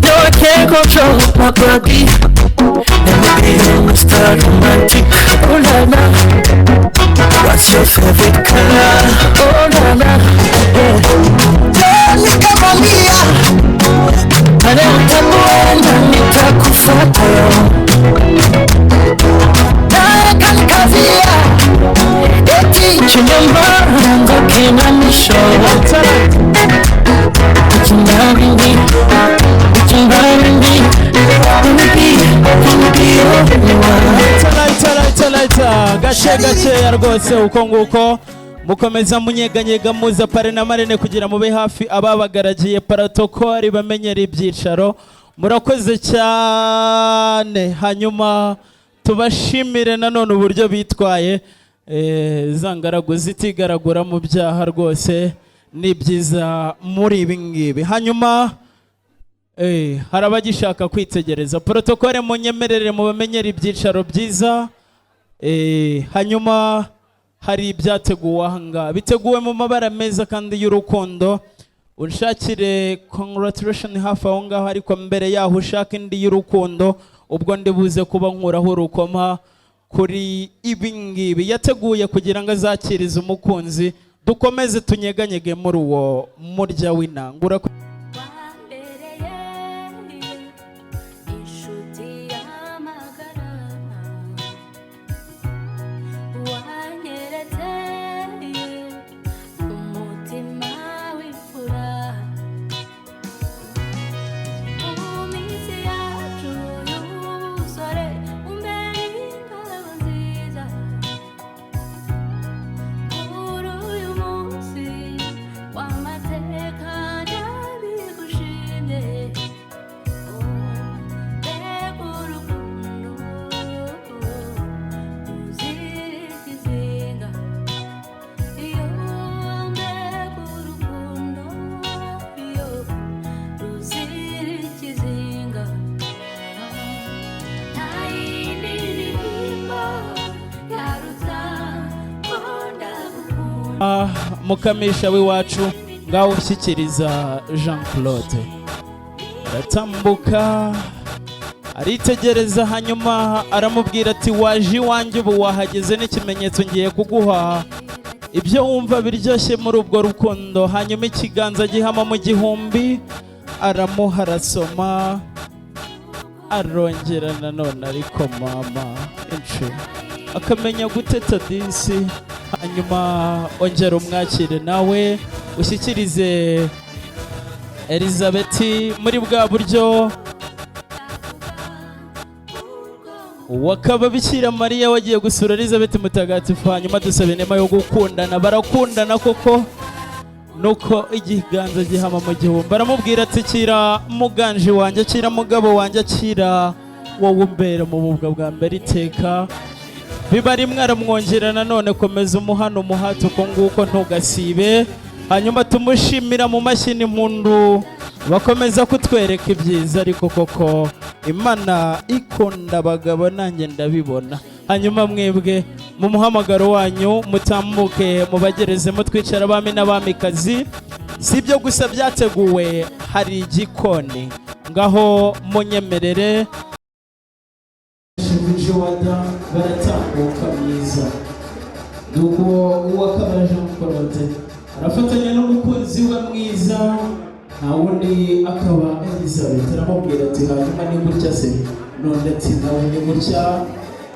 No, I can't control my body. Let me be your Mr. Romantic. Oh la la. What's your favorite color? Oh la la. Yeah. Nikamwambia, pale utapoenda nitakufuata yo. Naye kanikazia, eti chenye mwanzo kina mwisho. Ikinarindi, ikinarindi, gonna be your only one. Lighter, lighter, lighter. Gake gakeya rwose uko nguko mukomeza munyeganyega muza parrain na marraine kugira mube hafi ababagaragiye protocole bamenyera ibyicaro. Murakoze cyane. Hanyuma tubashimire nanone uburyo bitwaye, za ngaragu zitigaragura mu byaha rwose ni byiza muri ibi ngibi. Hanyuma hari abagishaka kwitegereza protocole, munyemerere mubamenyere ibyicaro byiza. Hanyuma hari ibyateguwe aha ngaha biteguwe mu mabara meza kandi y'urukundo. Unshakire congratulation hafi aho ngaho, ariko mbere yaho ushaka indi y'urukundo, ubwo ndi buze kuba nkuraho urukoma kuri ibi ngibi yateguye kugira ngo azakirize umukunzi. Dukomeze tunyeganyege muri uwo murya w'inanga. Wambereye inshuti y'amagara, wanyeretse umutima w'imfura. Mu minsi yacu y'ubusore umbere ingabo nziza. Kuri uyu munsi w'amateka ndabigushimye. Mbega urukundo ruzira ikizinga, iyo mbega urukundo iyo ruzira ikizinga. Nta yindi ndirimbo yaruta ko ndagukunda. Mukamisha w'iwacu ngaho ushyikiriza Jean Claude aratambuka aritegereza, hanyuma aramubwira ati: "Waje iwanjye ubu wahageze n'ikimenyetso, ngiye kuguha ibyo wumva biryoshye muri ubwo rukundo." Hanyuma ikiganza gihama mu gihumbi aramuha, arasoma, arongera nanone, ariko mama incu akamenya guteta disi. Hanyuma ongera umwakire nawe ushyikirize Elizabeth muri bwa buryo wakaba Bikira Mariya wagiye gusura Elizabeth mutagatifu, hanyuma dusaba inema yo gukundana. Barakundana koko. Nuko ikiganza gihama mu gihumbi, aramubwira ati: "Kira muganje wanjye, kira mugabo wanjye, kira wowe umbera mu bubwa bwa mbere iteka." Biba rimwe, aramwongera nanone: "Komeza umuhano, umuhate uko nguko, ntugasibe." Hanyuma tumushimira mu mashyi n'impundu, bakomeza kutwereka ibyiza. Ariko koko Imana ikunda abagabo, nanjye ndabibona. Hanyuma mwebwe mu muhamagaro wanyu mutambuke, mubagerezemo twicara abami n'abamikazi. Si ibyo gusa byateguwe, hari igikoni. Ngaho munyemerere Shivujiwada baratambuka mwiza. Nuko uwakabara Jean Claude arafatanya n'umukunzi we mwiza, nta wundi akaba Elizabeth. Aramubwira ati: "Hanyuma ni gutya se?" None ati: "Nawe ni gutya."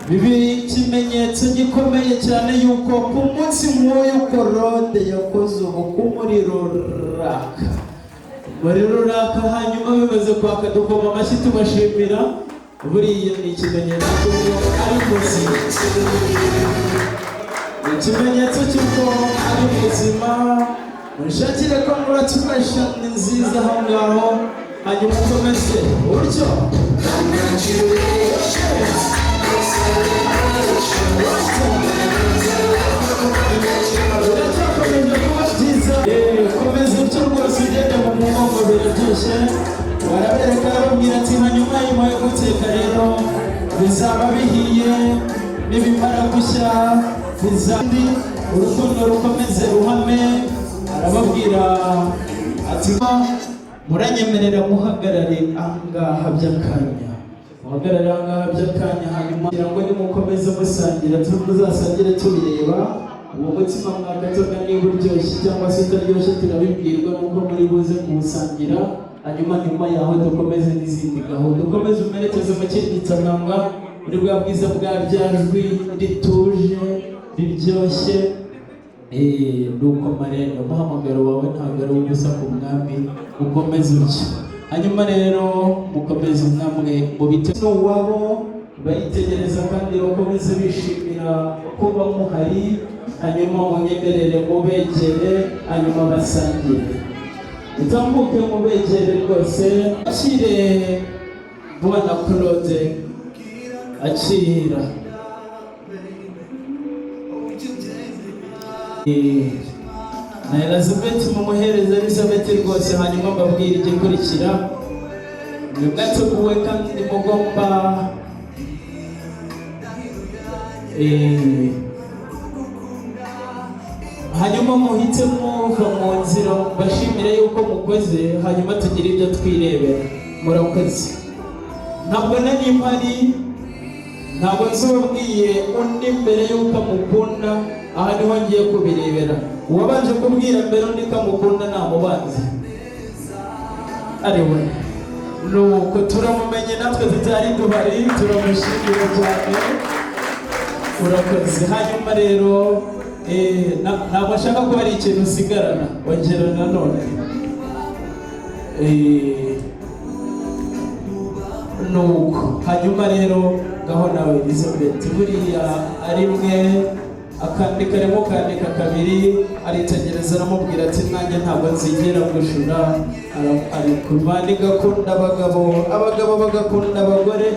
Bibi ikimenyetso gikomeye cyane yuko ku munsi nk'uyu Claude yakoze ubukwe, umuriro ruraka, umuriro uraka. Hanyuma bimaze kwaka, dukoma amashyi tubashimira. Buriya ni ikimenyetso cy'uko ari muzima, ni ikimenyetso cy'uko ari muzima. Munshakire congratulation nziza aho ngaho, hanyuma ukomeze utyo. Biracyakomeje kuba byiza. Komeza utyo rwose, ugende mu mugongo, biraryoshye. Barabereka, arababwira ati: "Hanyuma nyuma yo guteka rero bizaba bihiye, nibimara gushya bizandi urukundo rukomeze ruhame." Arababwira ati: "Muranyemerera muhagarare ahangaha by'akanya, muhagarare ahangaha by'akanya, hanyuma kugira ngo nimukomeze musangira muzasangire tubireba uwo mutsima mwakatoga niba uryoshye cyangwa se utaryoshye, turabibwirwa nuko muri buze kuwusangira. Hanyuma nyuma yaho dukomeze n'izindi gahunda." Ukomeze umerekeze mu kiryitananga muri bwa bwiza bwa rya jwi rituje riryoshye. Nuko marene, umuhamagaro wawe ntabwo ari ubusa ku mwami, ukomeze utyo. Hanyuma rero mukomeze namwe mu bite uwabo baritegereza kandi bakomeze bishimira kuba muhari. Hanyuma munyemerere mubegere, hanyuma basangire, mutambuke mubegere rwose. Akire bwana Claude, akira. Na Elizabeth, mumuhereze Elizabeth rwose. Hanyuma mbabwire igikurikira. Mwe mwateguwe kandi mugomba hanyuma muhite muva mu nzira, mbashimire yuko mukoze, hanyuma tugire ibyo twirebera. Murakoze. Ntabwo nari mpari, ntabwo nzobabwiye undi mbere y'uko amukunda. Aha niho ngiye kubirebera. Uwabanje kubwira mbere undi ko amukunda namubanze ari we. Nuko turamumenye natwe tutari duhari, turamushimira cyane, urakoze. Hanyuma rero ntabwo nshaka ko hari ikintu usigarana, ongera nanone. Nuko hanyuma rero ngaho nawe Elizabeth, buriya ari mwe akandika rimwe, ukandika kabiri. Aritegereza, aramubwira ati: "Nanjye ntabwo nzigera gushura." Ari ku igakunda abagabo, abagabo bagakunda abagore,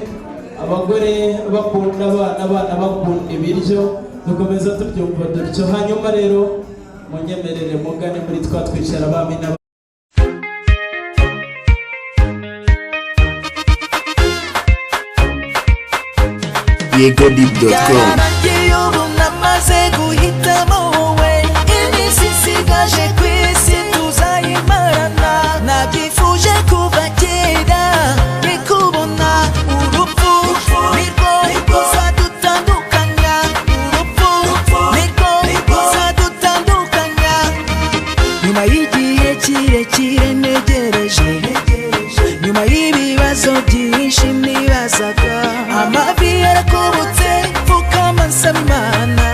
abagore bakunda abana, abana bakunda ibiryo. Dukomeza tubyumva dutyo. Hanyuma rero munyemerere mugane muri twa twicara abami na YegoDeep.com. Byararangiye, ubu namaze guhitamo wowe. Iminsi nsigaje ku isi tuzayimarana, nabyifuje kuva kera nikubona. Urupfu nirwo ruzadutandukanya, urupfu nirwo ruzadutandukanya. Nyuma y'igihe kirekire ntegereje, nyuma y'ibibazo byinshi nibazaga, amavi yarakubutse mfukama nsaba Imana,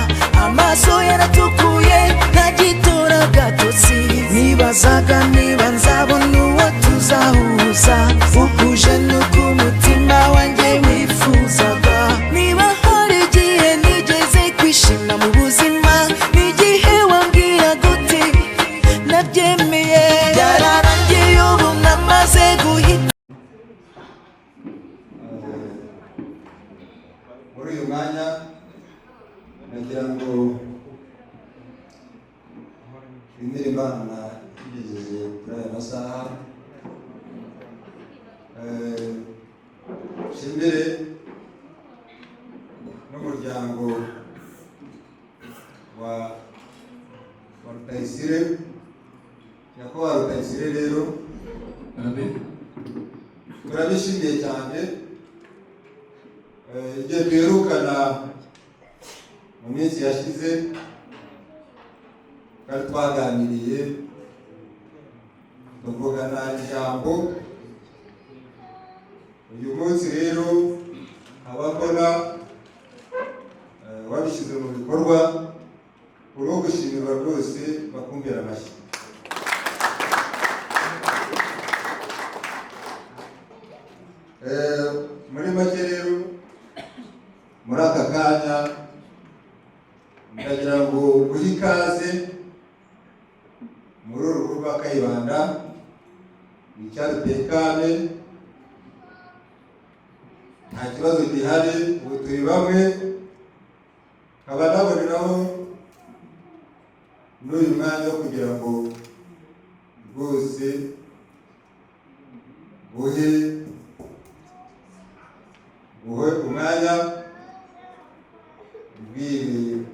amaso yaratukuye ntagitora agatotsi. Nibazaga niba nzabona uwo tuzahuza ukuje n'uko umutima wanjye wifuzaga. Niba hari igihe nigeze kwishima mu buzima, n'igihe wambwiraga uti nabyemeye. Muri uyu mwanya nagira ngo nshimire Imana itugejeje kuri aya masaha. Nshimire n'umuryango wa Rutayisire, nyakubahwa Rutayisire. Rero turabishimiye cyane. Igihe duherukana mu minsi yashize, twari twaganiriye, tuvugana ijambo. Uyu munsi rero nkaba mbona wabishyize mu bikorwa. Uri uwo gushimirwa rwose, bakumvira amashyi. Muri make rero, muri aka kanya ndagira ngo uhe ikaze muri uru rugo rwa Kayibanda, wicare utekane, nta kibazo gihari, ubu turi bamwe. Nkaba naboneraho n'uyu mwanya wo kugira ngo rwose guhe umwanya ubwire.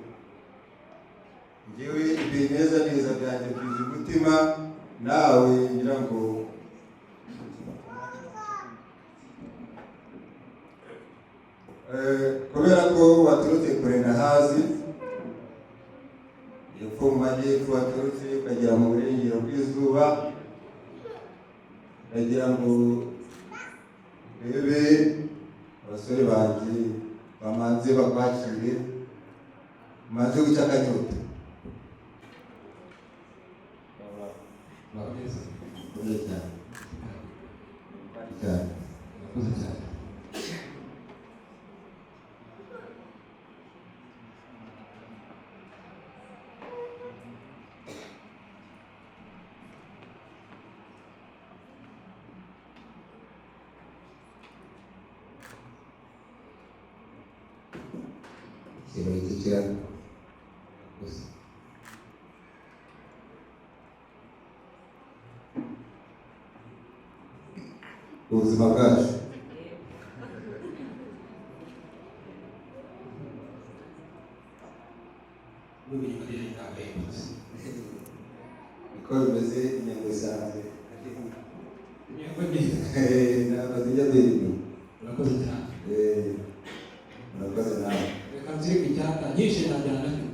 Ngewe ibineza neza byanjye byuje umutima, nawe ngira ngo kubera ko waturutse kure na hazi epfo mu majyepfo, waturutse ukagera mu burengero bw'izuba, ndagira ngo urebe abasore banjye bamanze bakwakire, umanze guca akanyota. Murakoze cyane cyane. Murakoze cyane. Ikirori cy'ikiyaga gusa. Ubuzima bwacu. Niko bimeze, inyungu isanzwe ntabwo zijya ziri. Murakoze cyane. Murakoze nawe. Reka nzirike icyaka nyinshi najyana nacyo.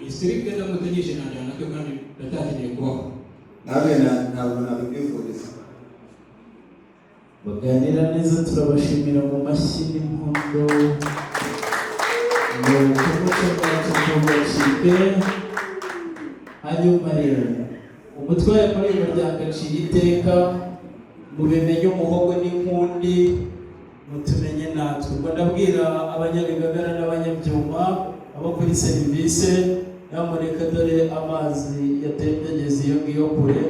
Isirike ndamutse nyinshi najyana nacyo, kandi ndacyakeneye kubaho. Nawe ntabwo nabikwifuriza. Baganira neza, turabashimira mu mashyi n'impundu. Ni umuco wacu ntugacike. Hanyuma rero umutware muri uyu muryango aciye iteka, mubimenye umuhogo n'inkundi, mutumenye natwe. Ubwo ndabwira abanyabigagara n'abanyabyuma abo kuri serivisi, nyamuneka dore amazi yatembye ageze iyo ngiyo kure.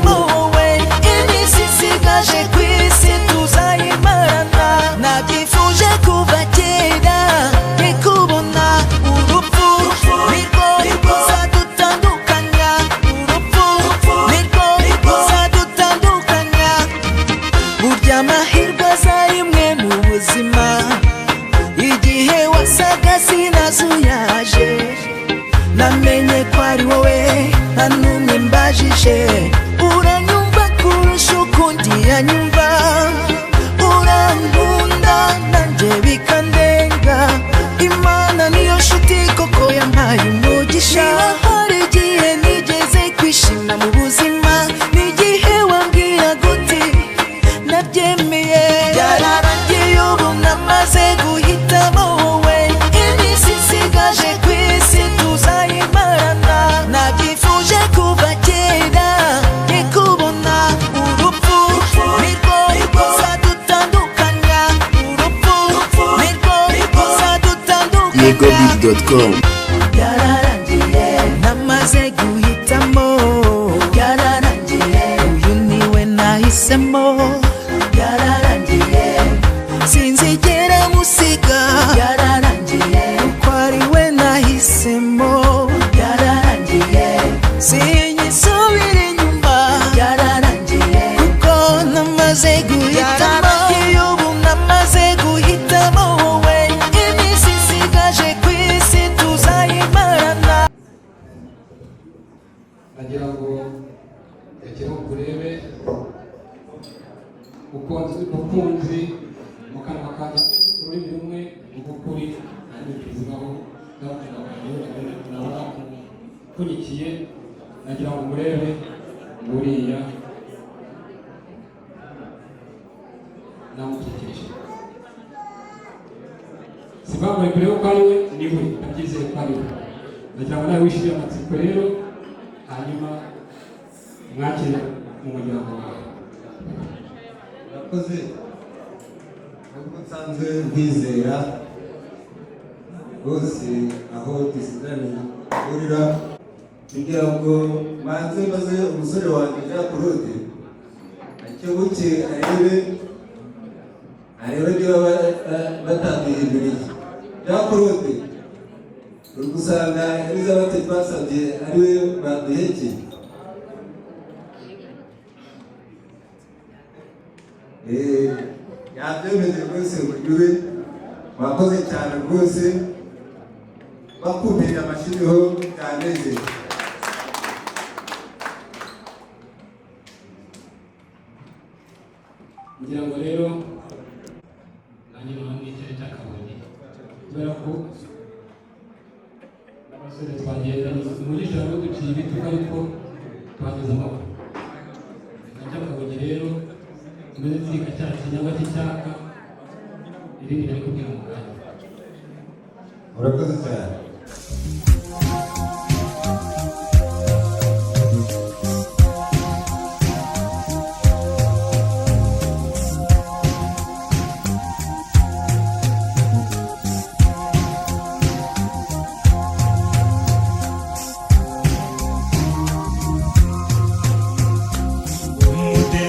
Wowe iminsi isigaje ku isi tuzayimarana, nabyifuje kuva kera nkikubona. Urupfu nirwo ruzadutandukanya, urupfu nirwo ruzadutandukanya. Burya amahirwe aza rimwe mu buzima, igihe wasaga sinazuyaje, namenye ko ari wowe nta n'umwe mbajije. Uranyumva kurusha ukundi yanyumva, urankunda nanjye bikandenga. Imana niyo nshuti koko, yampaye umugisha. Niba hari igihe nigeze kwishima mu buzima, n'igihe wambwiraga uti nabyemeye, byararangiye, ubu namaze guhitamo wowe. Iminsi isigaje ku isi tuzayimarana, nabyifuje kuva kera nkikubona. Urupfu nirwo ruzadutandukanya, urupfu nirwo ruzadutandukanya. YegoBeat.com. Byararangiye, namaze guhitamo, byararangiye, uyu niwe nahisemo, byararangiye, sinzigera musiga. Mukunzi, mu kanwa kanjye ururimi rumwe rw'ukuri, nta bizibaho. N'abana banjye naramupfunyikiye, nagira ngo murebe nguriya namukikije. Simbambaye kureba ko ari we, ni we, ndabyizeye ko ari we. Ndagira ngo nawe wishimire amatsiko rero, hanyuma mwakire mu muryango wawe. Murakoze. Nubwo nsanzwe nkwizera rwose, aho dusezeraniye guhurira, kugira ngo manze maze umusore wanjye Jean Claude akebuke, arebe niba bataduhinduriye. Jean Claude, uri gusanga Elizabeth twasabye ari we baduhekeye? Yabyemeye rwose buryohe. Wakoze cyane rwose, bakumiriye amashyiho byanezeye. Ngira ngo rero nanjye noneho nicare cy'akabonye, kubera ko n'abasore twagendanye umugisha wari uduciye ibitugu, ariko tuhageze amahoro. Reka cy'akabonye rero tumeze tsika cya kinyagwa cy'icyaka, irindi nari kubwira mu kanya. Murakoze cyane.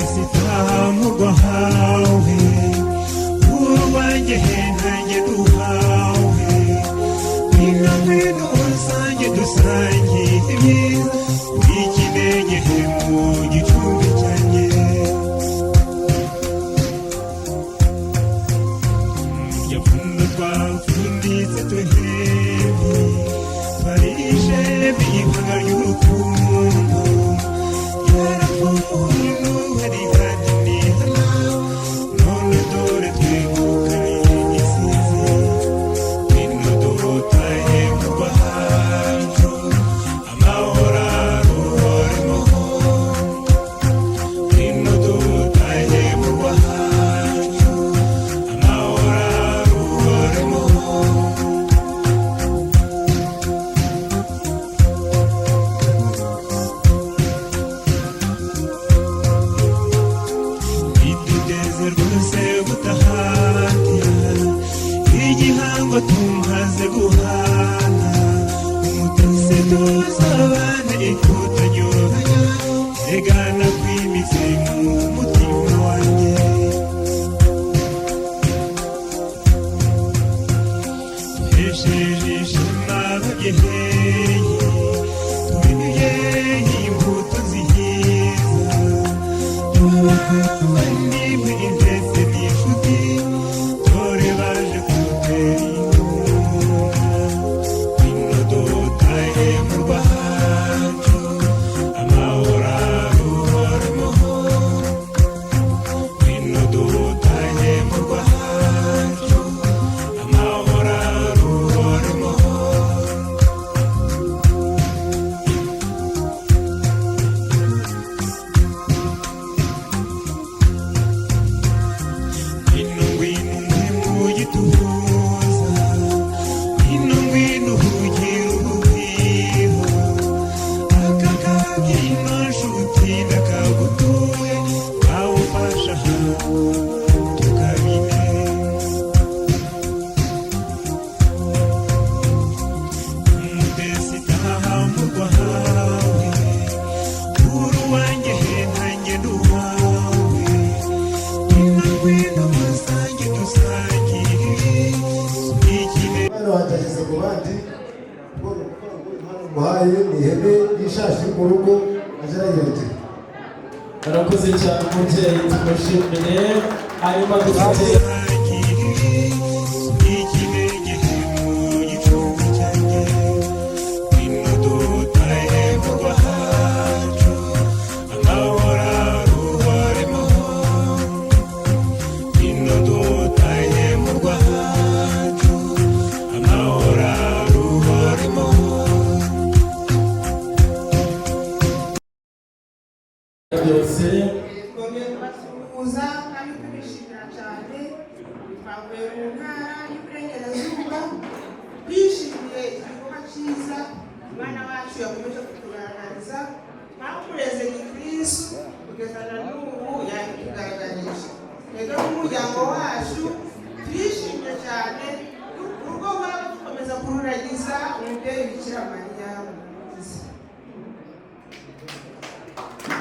Umudesitahamurwa hawe, uruwanjye ntanjye duhawe, ngwino ngwino usange dusangiye ibyiza, ikinege mu gicumbi cyanjye. Yapfundo twapfunditse tuhembi, twarishe ibanga ry'urukundo. None dore twegukanye isizi, ngwino dutahe mu rwacu, amahoro aruhoremo. Ngwino dutahe mu rwacu, amahoro aruhoremo. Nitugeze rwose gutahatira igihango tumaze guhana, umutesi tuzabane ikutanyuranya, regana kwimitse mu mutima wanjye. Duhesheje ishema ababyeyi, tubibye imbuto zihiza, tubavandimwe ndetse n'inshuti, dore baje kudutera inkunga. Ngwino dutahe mu rwacu, amahoro aruhoremo. Ngwino dutahe mu rwacu, amahoro aruhoremo. Ngwino ngwino ngwe mu gituza, ngwino ngwino uhugire urugwiro, aka kabyino nshuti ndakagutuye, kawufasha tukabine. Umutesi taha mu rwawe, uruwanjye ntanjye nduwawe, ngwino ngwino musange dusangire ikine. Umwana wanjye ageze mu bandi, ubwo ni ukuvuga ngo impano muhaye ni ihene y'ishashi mu rugo, aje arayirekera. Barakoze cyane umubyeyi, tumushimire. Hanyuma dufite Ikinege mu gicumbi cyanjye, ngwino dutahe mu rwacu, amahoro aruhoremo. Ngwino dutahe mu rwacu, amahoro aruhoremo. Byose. Twongeye kubasuhuza kandi tubishimira cyane. Twavuye mu Ntara y'Iburengerazuba, twishimiye igikorwa cyiza umwana wacu yakomeje kutugaragariza. Twamureze gikristu kugeza na n'ubu yabitugaragarije. Rero nk'umuryango wacu turishimye cyane. Urugo rwaba dukomeza kururagiza umubyeyi Bikira Mariya mwiza.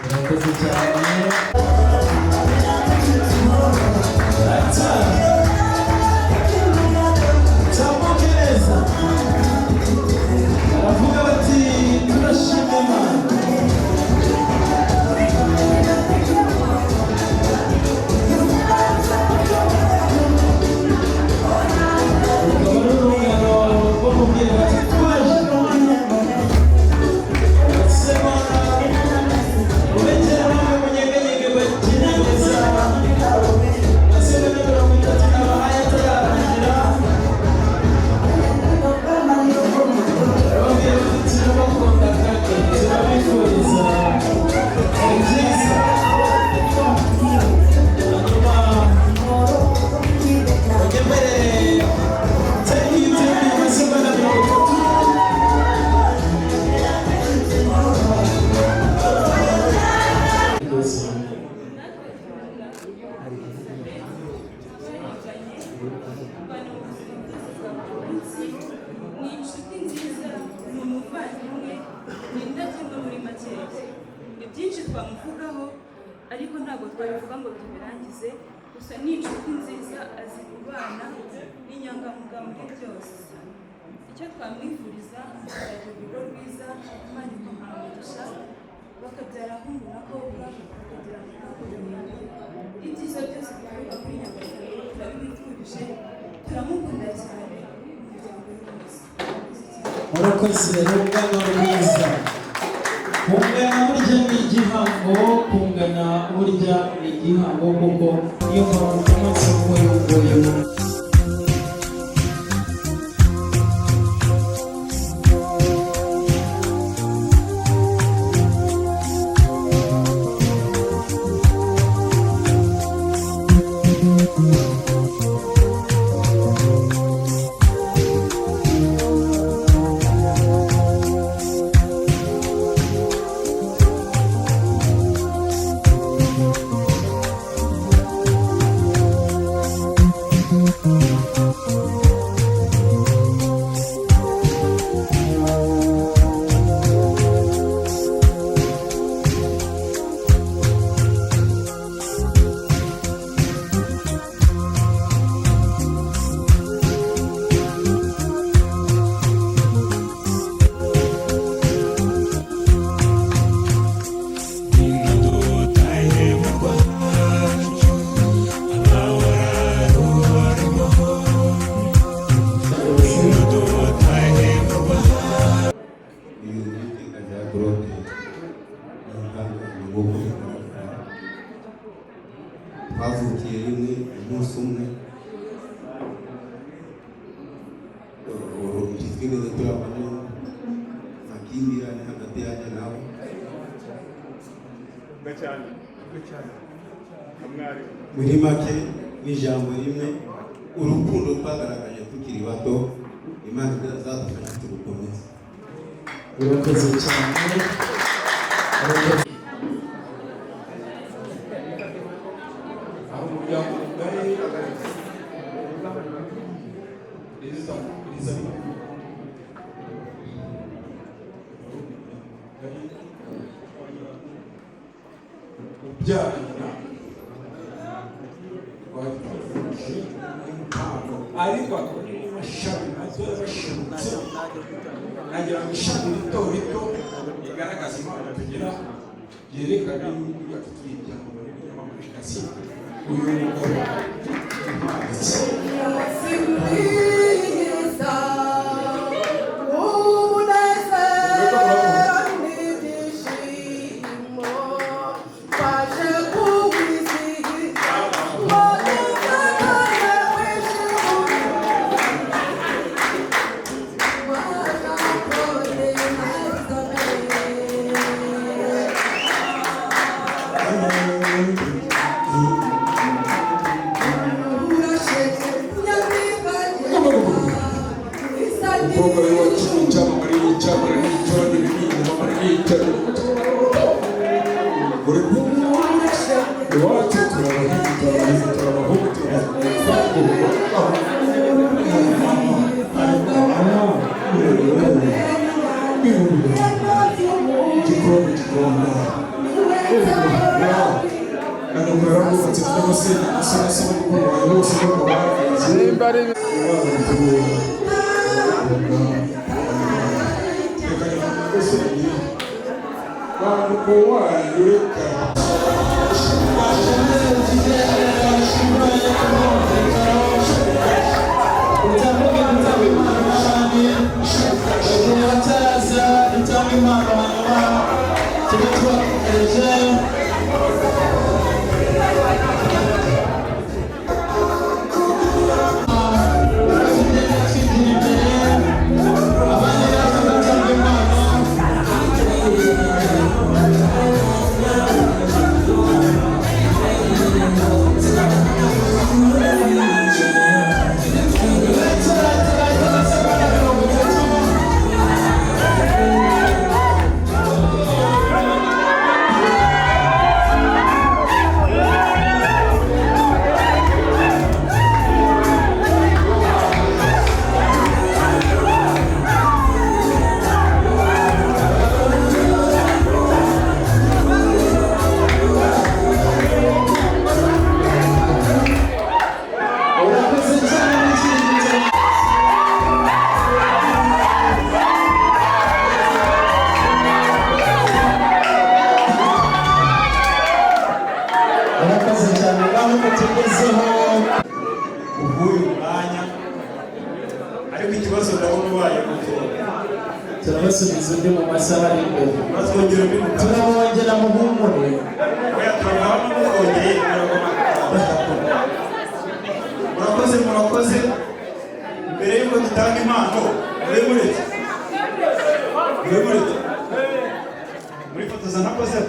Murakoze cyane. Tambuke neza. Baravuga bati turashima Imana. Rukaba ari urungano rwo kubwira bati twaje Semana urekera bamwe munyeganyege bakine neza. Amasegonda 30 abahaye atararangira. Barababwira bati turabakunda kandi turabifuriza ibyiza. Hanyuma unyemerere thank you, thank you. Amasegonda 30. Byose. Ni inshuti nziza, ni umuvandimwe, ni indakemwa muri makeya. Ni byinshi twamuvugaho ariko ntabwo twabivuga ngo tubirangize. Gusa ni inshuti nziza, azi kubana, ni inyangamugayo muri byose. Icyo twamwifuriza, kuzagira urugo rwiza, Imana ikamuha umugisha, bakabyara ahungu na kobwa, bakagira amahoro. Ibyiza byose bituruka kuri Nyagasani turabibifurije. Turamukunda cyane, umuryango we wose. Murakoze. Rungano rwiza, kungana burya ni igihango, kungana burya ni igihango kuko niyo mpamvu ku munsi nk'uyu nguyu. Ngwino dutahe mu rwacu, amahoro aruhoremo. Ngwino dutahe mu rwacu. Uyu ni Jean Claude nk'uko bigaragara, twavukiye rimwe umunsi umwe. Twigeze turabamo amakimbirane hagati yanjye nawe. Muri make n'ijambo rimwe, urukundo twagaragaje tukiri bato, Imana izadufasha turukomeze. Urakoze cyane. Urakoze. Hari umuryango mugari Elizabeth, ubyara nyina wabifuje impano, ariko akaba ari n'amashami mato y'abashibutse. Nagira ngo ishami rito rito rigaragaza impano tugira, ryerekana yuko yacu turi ibyamamare n'inyamamarekasi. Uyu mugabo impano. Thank you. Cyangwa se asa na sogokuru wawe bose nuko bagenze Nimba ari reka rwose bantu wanyu reka. Utambuke gutanga impano n'abandi igihe bataraza dutanga impano, hanyuma tujye tubakomereje. Tugenda twigira imbere, abandi natwe dutanga impano. Urakoze cyane n'ikindi. Urakoze cyane ngaho ko tugezeho. Ubw'uyu mwanya, ariko ikibazo ndabona ubaye muto. Turabasubiza undi mu masaha ari imbere. Batwongera undi mu Turabongera, muhumure. Oya, turabona mutwongeye. Murakoze, murakoze. Mbere y'uko dutanga impano, mube muretse, mube muretse, murifotoza nakoze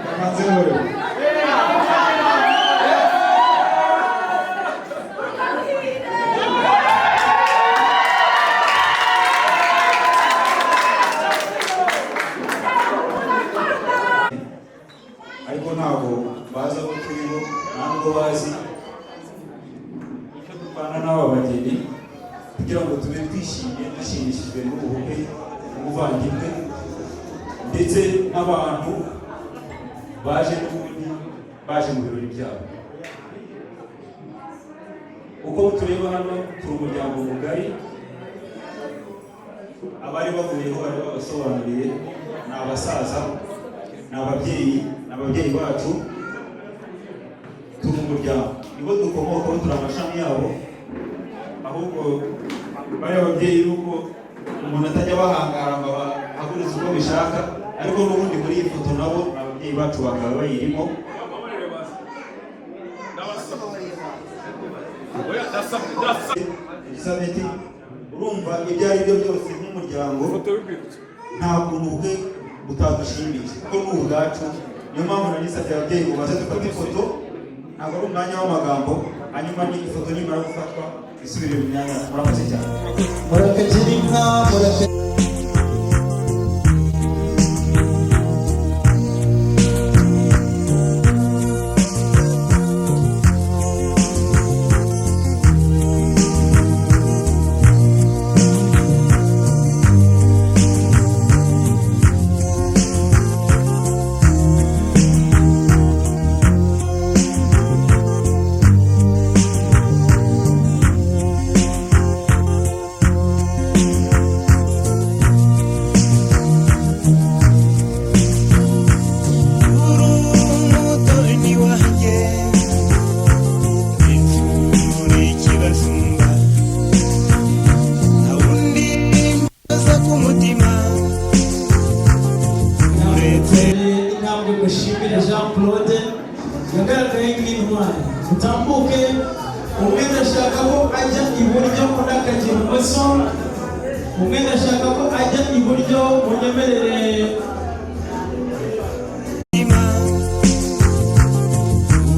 kamanze murebe. Ariko ntabwo bazi abo turibo, nta nubwo bazi icyo dupfana n'aba bageni, kugira ngo tube twishimye, dushimishijwe n'ubu bukwe bw'umuvandimwe ndetse n'abantu baje n'ubundi baje mu birori byabo. Uko tureba hano, turi umuryango mugari. Abari bavuyeho bari babasobanuriye, ni abasaza, ni ababyeyi, ni ababyeyi bacu. Turi umuryango, nibo dukomokaho, turi amashami yabo. Ahubwo bariya ababyeyi nuko umuntu atajya bahangara ngo abahagurutse uko bishaka, ariko n'ubundi muri iyi foto nabo ni ababyeyi bacu, bakaba bayirimo. Elizabeth, urumva ibyo ari byo byose nk'umuryango nta kuntu ubukwe butadushimisha, kuko ni ubwacu. Niyo mpamvu nanisabye ababyeyi ngo baze dufate ifoto. Ntabwo ari umwanya w'amagambo, hanyuma ni ifoto, nimara gufatwa isubire mu myanya. Murakoze cyane. Murakagira inka, murakagira. Umutoni wanjye itsura ikibasumba, nta wundi mbaza ku mutima uretse Intambwe mushimire Jean Claude yagaragaye nk'intwari. Mutambuke, umwe ndashaka ko ajya iburyo, undi akajya ibumoso. Umwe ndashaka ko ajya iburyo, munyemerere.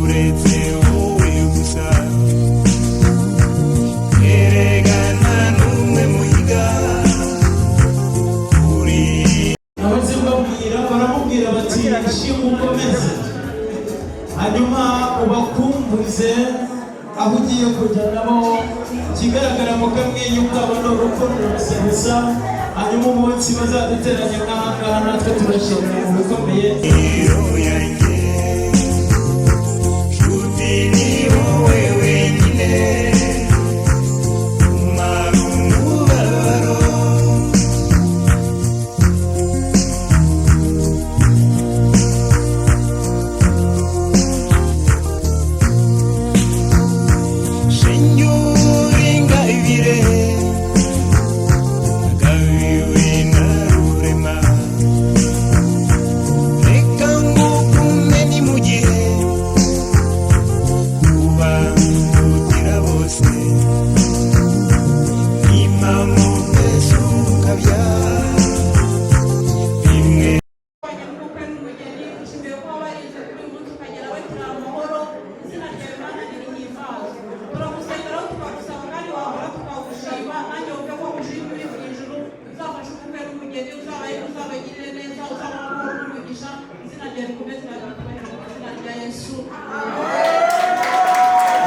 Uretse wowe gusa, erega nta n'umwe muhiga uri. Abaze babwira, baramubwira bati: "Shima ukomeze, hanyuma ubakumbuze aho ugiye kujya nabo." Ikigaragara mu kamwenyu kabo ni urukundo gusa gusa. Hanyuma umunsi bazaduteranya nk'aha ngaha, natwe turashimira mu bikomeye. Yanjye.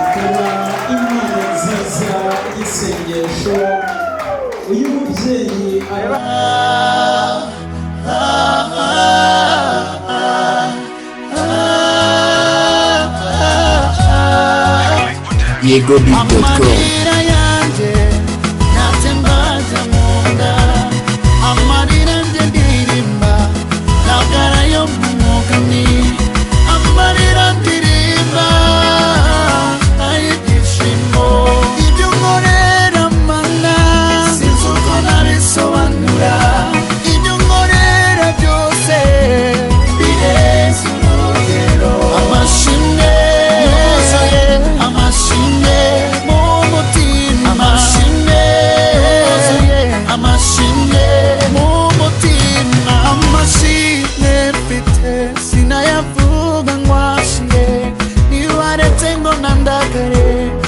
Ikaba impano nziza y'isengesho uyu mubyeyi aba. YegoBeat.com. Amarira yanjye ntatembaza mu nda, amarira njye ndirimba ntabwo ari ayo mu mugani, amarira ndirimba ay'ibyishimo. Ibyo nkorera Mana sinzi uko nabisobanura, ibyo nkorera byose birenze urugero. Amashimwe yuzuye, amashimwe mu mutima, amashimwe yuzuye, amashimwe mu mutima. Amashimwe mfite sinayavuga ngo ashire, nibaretse ngo nandagare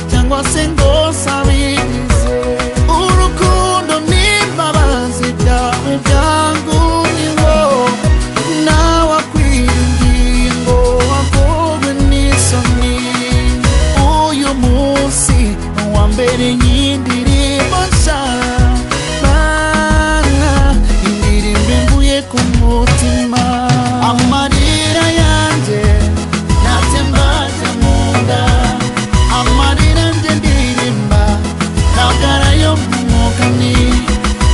cyangwa se ngo nsabirize. Urukundo n'imbabazi byawe byanguyeho, nawe akwiringiye ngo akorwe n'isoni. Uyu munsi wa mbere y'indirimbo nshya, Mana, indirimbo imvuye ku mutima. Amarira yanjye ntatembaje mu nda, amarira njye ndirimba ntabwo ari ayo mu mugani,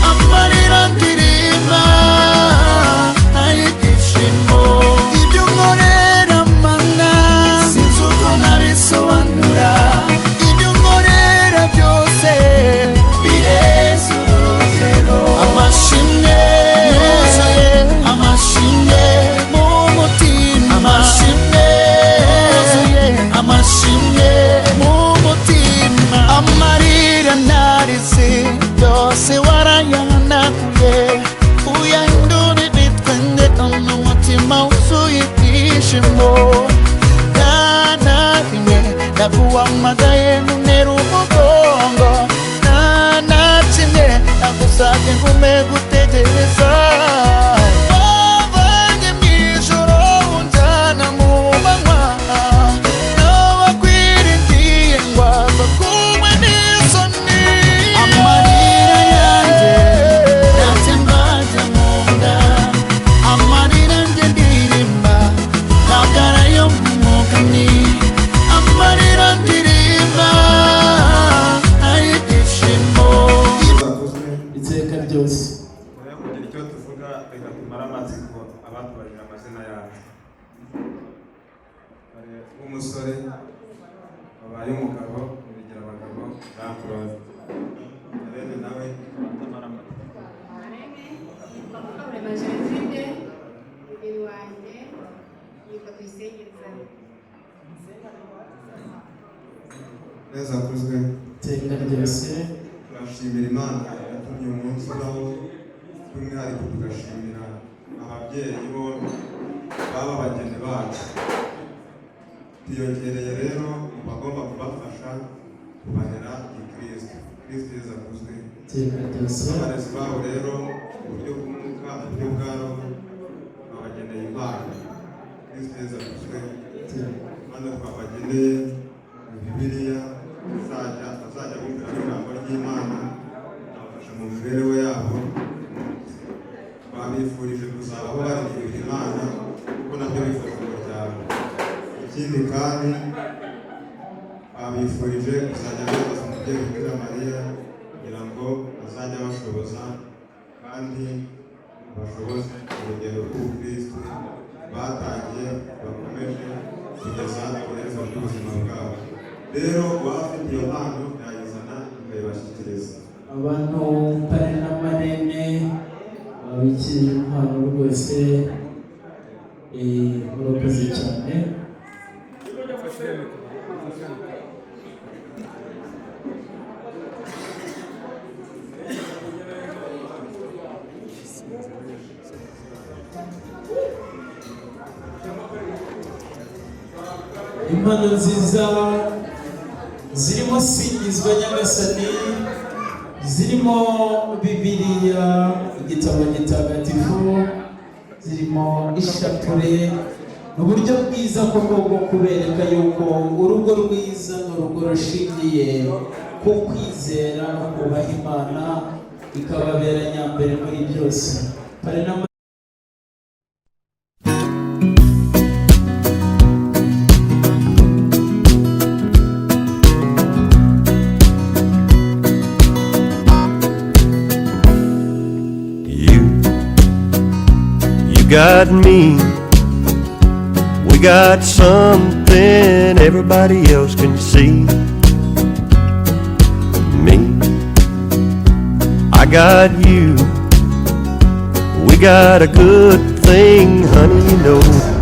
amarira ndirimba ay'ibyishimo. Ibyo nkorera Mana sinzi uko nabisobanura, ibyo nkorera byose birenze urugero. Amashimwe yuzuye, amashimwe mu mutima, amashimwe yuzuye, amashimwe mu mutima. Amarira narize yose warayahanaguye, uyahindura ibitwenge, umutima wuzuye ibyishimo. Nta rimwe naguhamagaye ntuntere umugongo, nta na kimwe nagusabye ngume gutegereza. Wavanye mu ijoro unjyana mu manywa, n'abakwiringiye ngo aza kumwe n'isoni. Amarira yanjye ntatembaje mu nda, amarira njye ndirimba ntabwo ari ayo mu mugani, amarira ndirimba ay'ibyishimo. Iteka ryose. Mbere yo kugira icyo tuvuga, reka tumare amatsiko abatubajije amazina yacu. Hari umusore wabaye umugabo Bigira Abagabo Jean Claude, Irene nawe atamara amatsiko. Yitwa Mukaburema Jenoside, umugeni wanjye yitwa Tuyisenge Elizabeth. Neza akuzwe. Iteka ryose. Turashimira Imana yatumye uyu munsi ubaho, by'umwihariko tugashimira ababyeyi bombi baba bageni bacu. Twiyongereye rero mu bagomba kubafasha kubarera gikristo. Kristo Yezu akuzwe. Iteka ryose. Abarezi babo rero mu buryo bw'umwuka, mu buryo bwa roho, babageneye impano. Kristo Yezu akuzwe. Impano twabageneye ni Bibiliya, bazajya bumviramo ijambo ry'Imana, abafasha mu mibereho yabo. Babifurije kuzabaho baririmbira Imana kuko nabyo bifasha umuryango. Ikindi kandi babifurije kuzajya bibaza umubyeyi Bikira Mariya kugira ngo azajye abashoboza kandi abashoboze urugendo rw'ubukristo batangiye bakomeje kugeza ku iherezo ry'ubuzima bwabo. Rero uwaba afite iyo mpano yayizana tukayibashyikiriza. Abantu pare na marene babikije impano rwose, murakoze cyane. Impano nziza zirimo singizwa Nyagasani, zirimo Bibiliya igitabo gitagatifu, zirimo ishapure. Ni uburyo bwiza koko bwo kubereka yuko urugo rwiza ni urugo rushingiye ku kwizera no kubaha Imana, ikababera nyambere muri byose. Pare na You got me. We got something everybody else can see. Me, I got you. We got a good thing, honey, you know.